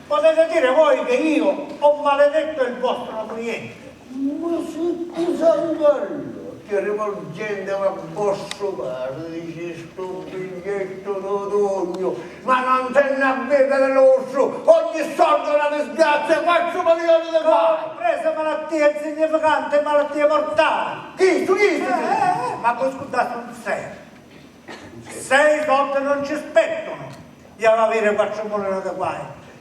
Potete dire voi che io ho maledetto il vostro cliente. Ma si scusa, allora, ti rivolgente a vostru padre, dici, stu bigliettu d'otoggnu, ma non tenni a vivere l'orsu, ogni sordu è una disgrazia, quattru milioni di guai! Comprese malattie insignificanti e malattie mortali! Chistu, chistu! Eh, eh, eh, ma voi scurdasti un sei. Sei soldi non ci spettano! Io avere quattru milioni di guai.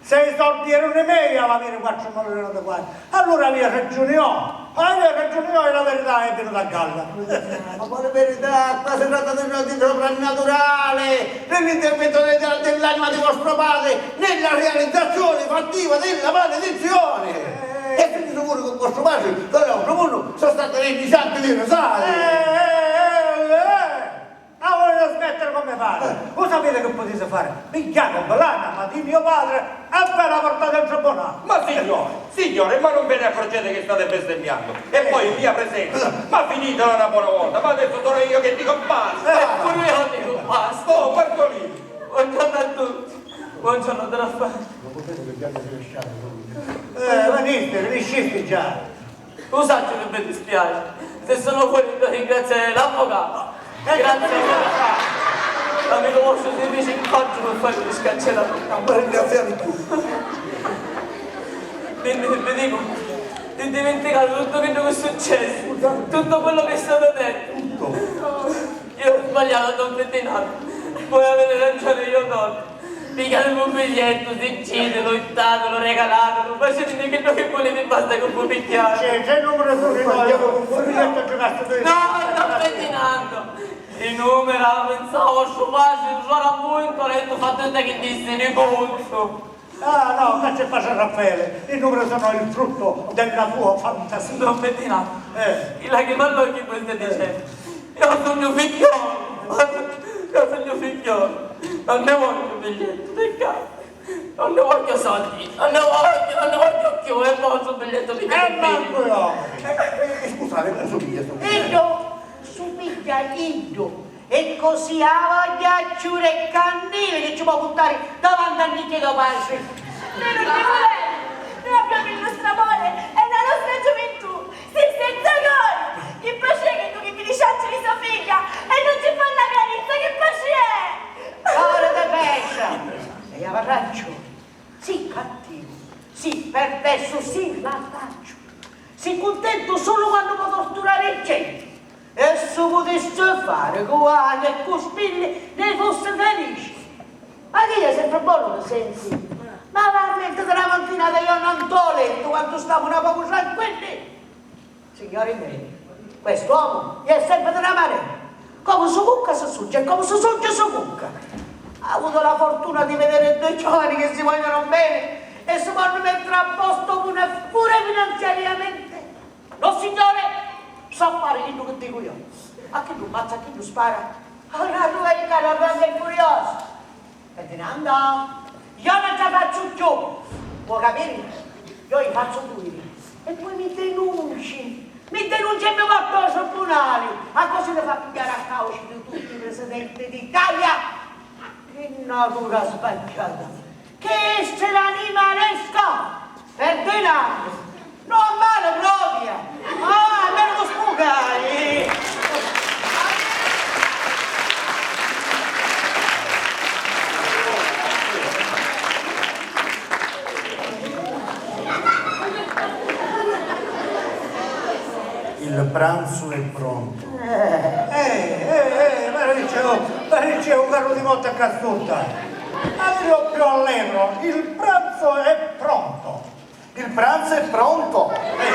Se i sordi erunu mei, avìa aviri quattru milioni di quarti. Allura avìa ragiuni iò. Avìa ragiuni iò e la verità è vinuta a galla. Ma quali verità? Qua si tratta di una, di soprannaturale, nell'intervento de-, dell'anima di vostro padre, nella realizzazione fattiva della maledizione. Eh. E siti sicuru che vostro padre, da l'altro mondo, sono stati dei santi di Rosario. Eh, eh, eh, eh. Ah, volete smettere come fare? Eh. Lo sapete che potete fare? Pigliate un bell'anima di mio padre e ve la portate in tribunale. Ma signore, signore, ma non ve ne accorgete che state bestemmiando? E poi in mia presenza, ma finitela una buona volta, ma adesso sono io che dico basta! Eh. Pure io dico basta! Oh, Marcolino! Buongiorno a tutti! Buongiorno, don Raffaele! Eh, veniste, riesciste già! Lu sacciu chi mi dispiaci, se sono fuori devo ringraziare l'avvocato. Grazie, avvocato. Ma mi conosci, si dice in faccia per fare riscancellare. Non mi ringraziare più. Quindi vi dico di dimenticare tutto quello che è successo, tutto quello che è stato detto. Io ho sbagliato, don Ferdinando. Voi avete ragione, io non. Pigliatemi un biglietto, sincitelo, ittatelo, regalatelo, facetemi quello che volete, basta che voi mi chiamate. C'è, c'è il numero di Rino, io con un biglietto ci basta. No, don Ferdinando, i numeri, la pensavo, vostro padre, allora voi, ho detto, fate che disse, ne conto. Ah, no, qua c'è pace Raffaele, i numeri sono il frutto della tua fantasia. Don Ferdinando, eh, i lacrimi all'occhio voi state dicendo. Io sognu figghiolu, io sognu figghiolu, non ne voglio biglietto, peccato, non ne voglio soldi, non ne voglio, non ne voglio più, e mo stu biglietto mi... E manco io! Eh, eh, eh, scusate, non so chi è sto... Iddu, sumigghia iddu, e così a vogghia ciuri e cannili che ci può buttare davanti a Nichi do Pace. Noi non ne volemo, noi abbiamo il nostro amore e la nostra gioventù. Sì, senza cori! Chi piacè chiddu chi ti licenzia di so figghia e non ci fa na carizza, chi piacè! Cori di pescia! E io avarracciu! Sì cattivu, sì perversu, sì latacciu! Si cuntentu sulu quannu po torturari genti! E su putissi fari cu ani e cu spilli, ni fussi felici! Ma chi è sempre bonu di senti? Ma va a menti di na matinata io non t'ho lettu quantu stavu na pocu tranquilli! Signori mei, quest'uomo è sempre di na marena, comu su cucca si succia e comu si succia su cucca. Ha avuto la fortuna di vedere due giovani che si vogliono bene e si ponnu mettere a posto pure finanziariamente. No signore, so fare chiddu che dico io. A chiddu mazza, a chiddu spara. Ora lui è caro, grande e curioso. Ferdinando, io non ce la faccio più. Vuoi capire? Io gli faccio due. E poi mi denunci. Mi denunci e mi porto al tribunale. Ma così mi fa pigliare a cauce di tutti i presidenti d'Italia. Che natura sbagliata! Che essere animalesco! Ferdinando! Non male proprio! Ah, almeno mi spucai! Il pranzo è pronto. Eh, eh, eh, ma dicevo, ma dicevo, parlo di motta cassuta. Avevo più allegro, il pranzo è pronto. Il pranzo è pronto. Eh, eh,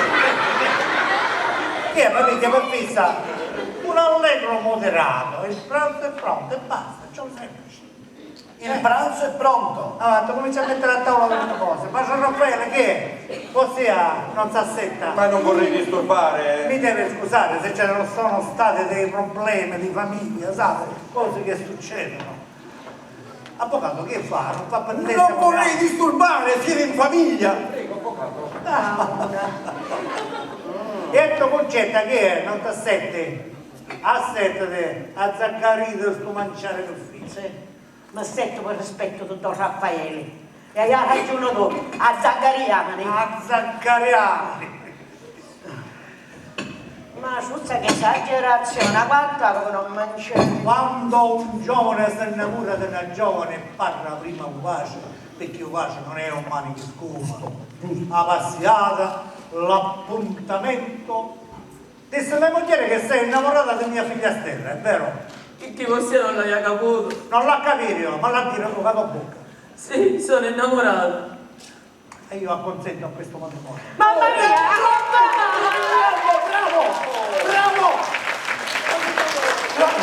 eh. Che è, ma mica per fissa? Un allegro moderato, il pranzo è pronto e basta, ciò semplice. Il pranzo è pronto. Ah, tu cominci a mettere a tavola le tue cose. Ma Gian Raffaele, che è? Così, ah, non s'assetta. Ma non vorrei disturbare. Mi deve scusare se c'erano, sono stati dei problemi di famiglia, sa, cose che succedono. Avvocato, che fa? Non fa per niente. Non vorrei disturbare, siete in famiglia. Prego, avvocato. Ah. E tu, Concetta, che è? Non t'assetti? Assettati, azzaccarito stu manciari d'ufficio. Sì. M'assettu per rispettu di don Raffaele. E hai ragione tu, azzaccariamuni. Azzaccariamuni. Ma suzza che esagerazione, quantu havi che non manciamu? Quando un giovane si innamora di una giovane parla prima cu pace, perché u pace non è un mani che scusa. A passiata, l'appuntamento. Dissi a me mugghieri che sei innamorata di mia figlia Stella, è vero? Chi ti vossia non l'haia caputu? Non l'ha capiri io, ma l'ha dire cu la to bocca. Sì, sono innamorato. E io acconsento a questo matrimonio. Mamma mia! Bravo, bravo, bravo! Bravo!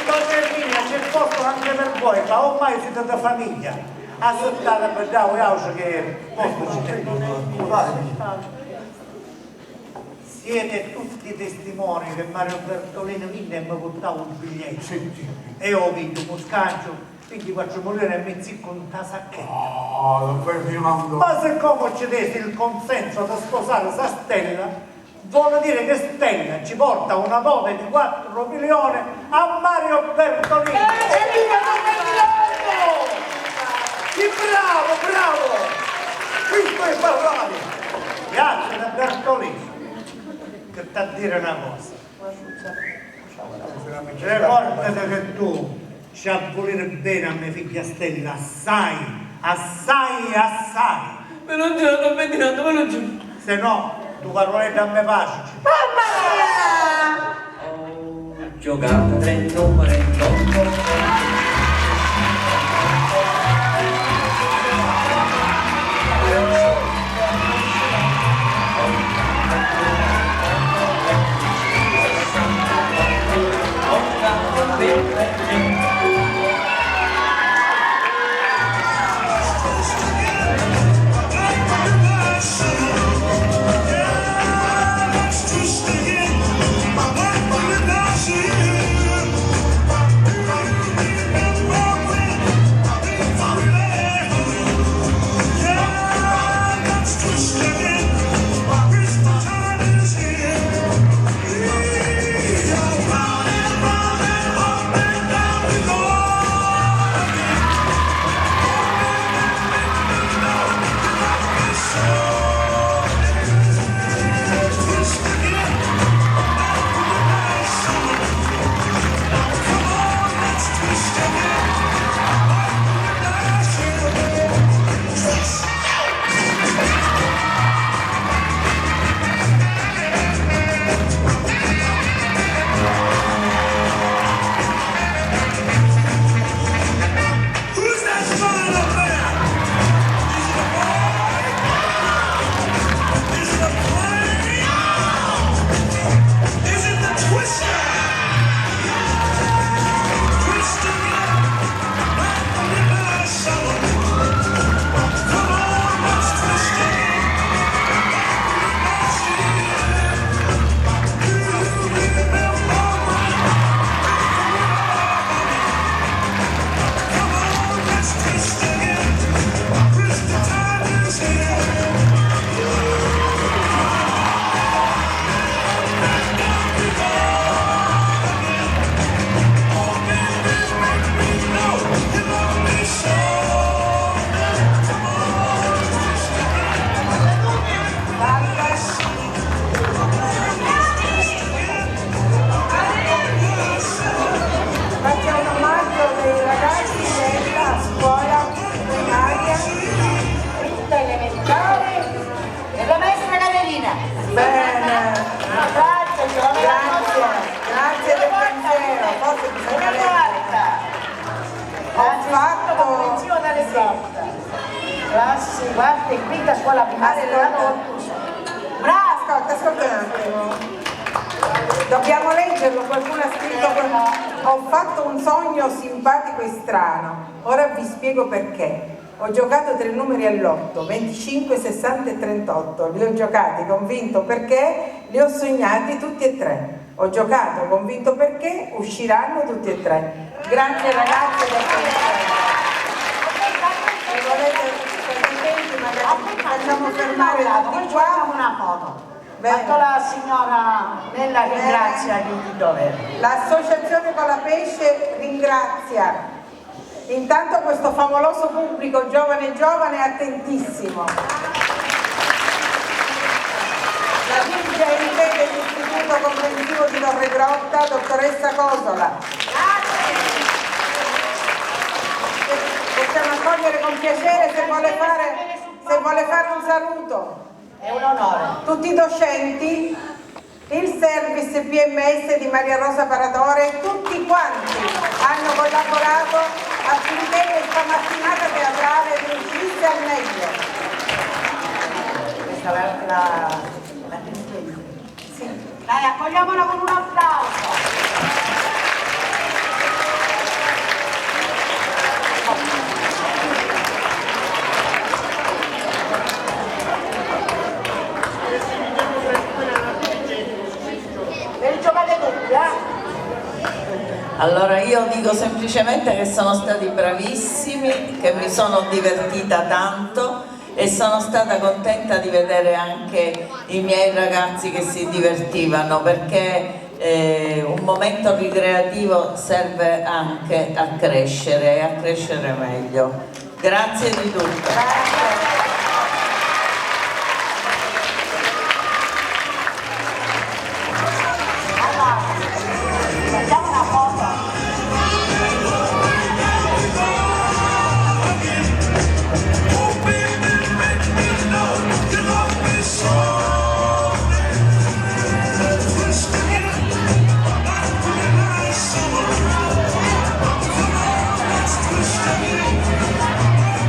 Donna Erminia, c'è posto anche per voi, ma ormai siete di famiglia. Assettate per dare auce che posto ci tengo. Siete tutti testimoni che Mario Bertolini vinni e mi purtau un bigliettu. Sì, sì. E io vinni, mi scangiu vintiquattro milioni e mi ziccu nta sacchetta. Ah, Don Ferdinando. Ma siccome ci desi il consenso di sposare sa Stella, vuol dire che Stella ci porta una dote di quattro milioni a Mario Bertolini. Evviva Don Ferdinando! Sì, bravo, bravo! Questo è parlare! Grazie da Bertolini, che t'ha dire una cosa. Ricordati che tu ci ha vuliri bene a me figghia Stella, assai, assai, assai. Me lo giuro, Don Ferdinando, me lo giuro. Se no, tu paroledda a me paci. Mamma! Ho giocato tre numeri in lotto. Who's that flying up there? Is it a boy? Is it a plane? Is it the Twister? Twist again. Back with my summer. Come on, let's twist again. Back with my summer. Faccio un omaggio dei ragazzi della scuola primaria, quinta elementare, della maestra Caterina. Bene. Grazie, grazie del pensiero. Forse bisogna leggere. Ho fatto. Classi quarta e quinta, scuola primaria dell'anno ottusu. Brava! Ascolta, ascolta un attimo. Dobbiamo leggerlo, qualcuno ha scritto: "Ho fatto un sogno simpatico e strano. Ora vi spiego perché. Ho giocato tre numeri all'otto, venticinque, sessanta e trentotto. Li ho giocati convinto perché li ho sognati tutti e tre." Ho giocato convinto perché usciranno tutti e tre. Grazie ragazzi del concerto. Se volete, state attenti, magari vi facciamo fermare tutti qua. Una foto. Bene. Fatto la signora Nella ringrazia chi di dovere. L'associazione Colapesce ringrazia. Intanto questo favoloso pubblico, giovane giovane, attentissimo. La dirigente dell'Istituto Comprensivo di Torregrotta, dottoressa Cosola. Possiamo accogliere con piacere, se vuole fare, se vuole fare un saluto. È un onore. Tutti i docenti. Il service P M S di Maria Rosa Paratore e tutti quanti hanno collaborato affinché questa mattinata teatrale riuscisse al meglio. Attraverso la, la Sì. Dai, accogliamola con un applauso. E giocate tutti, eh? Allora io dico semplicemente che sono stati bravissimi, che mi sono divertita tanto e sono stata contenta di vedere anche i miei ragazzi che si divertivano, perché eh, un momento ricreativo serve anche a crescere e a crescere meglio. Grazie di tutto.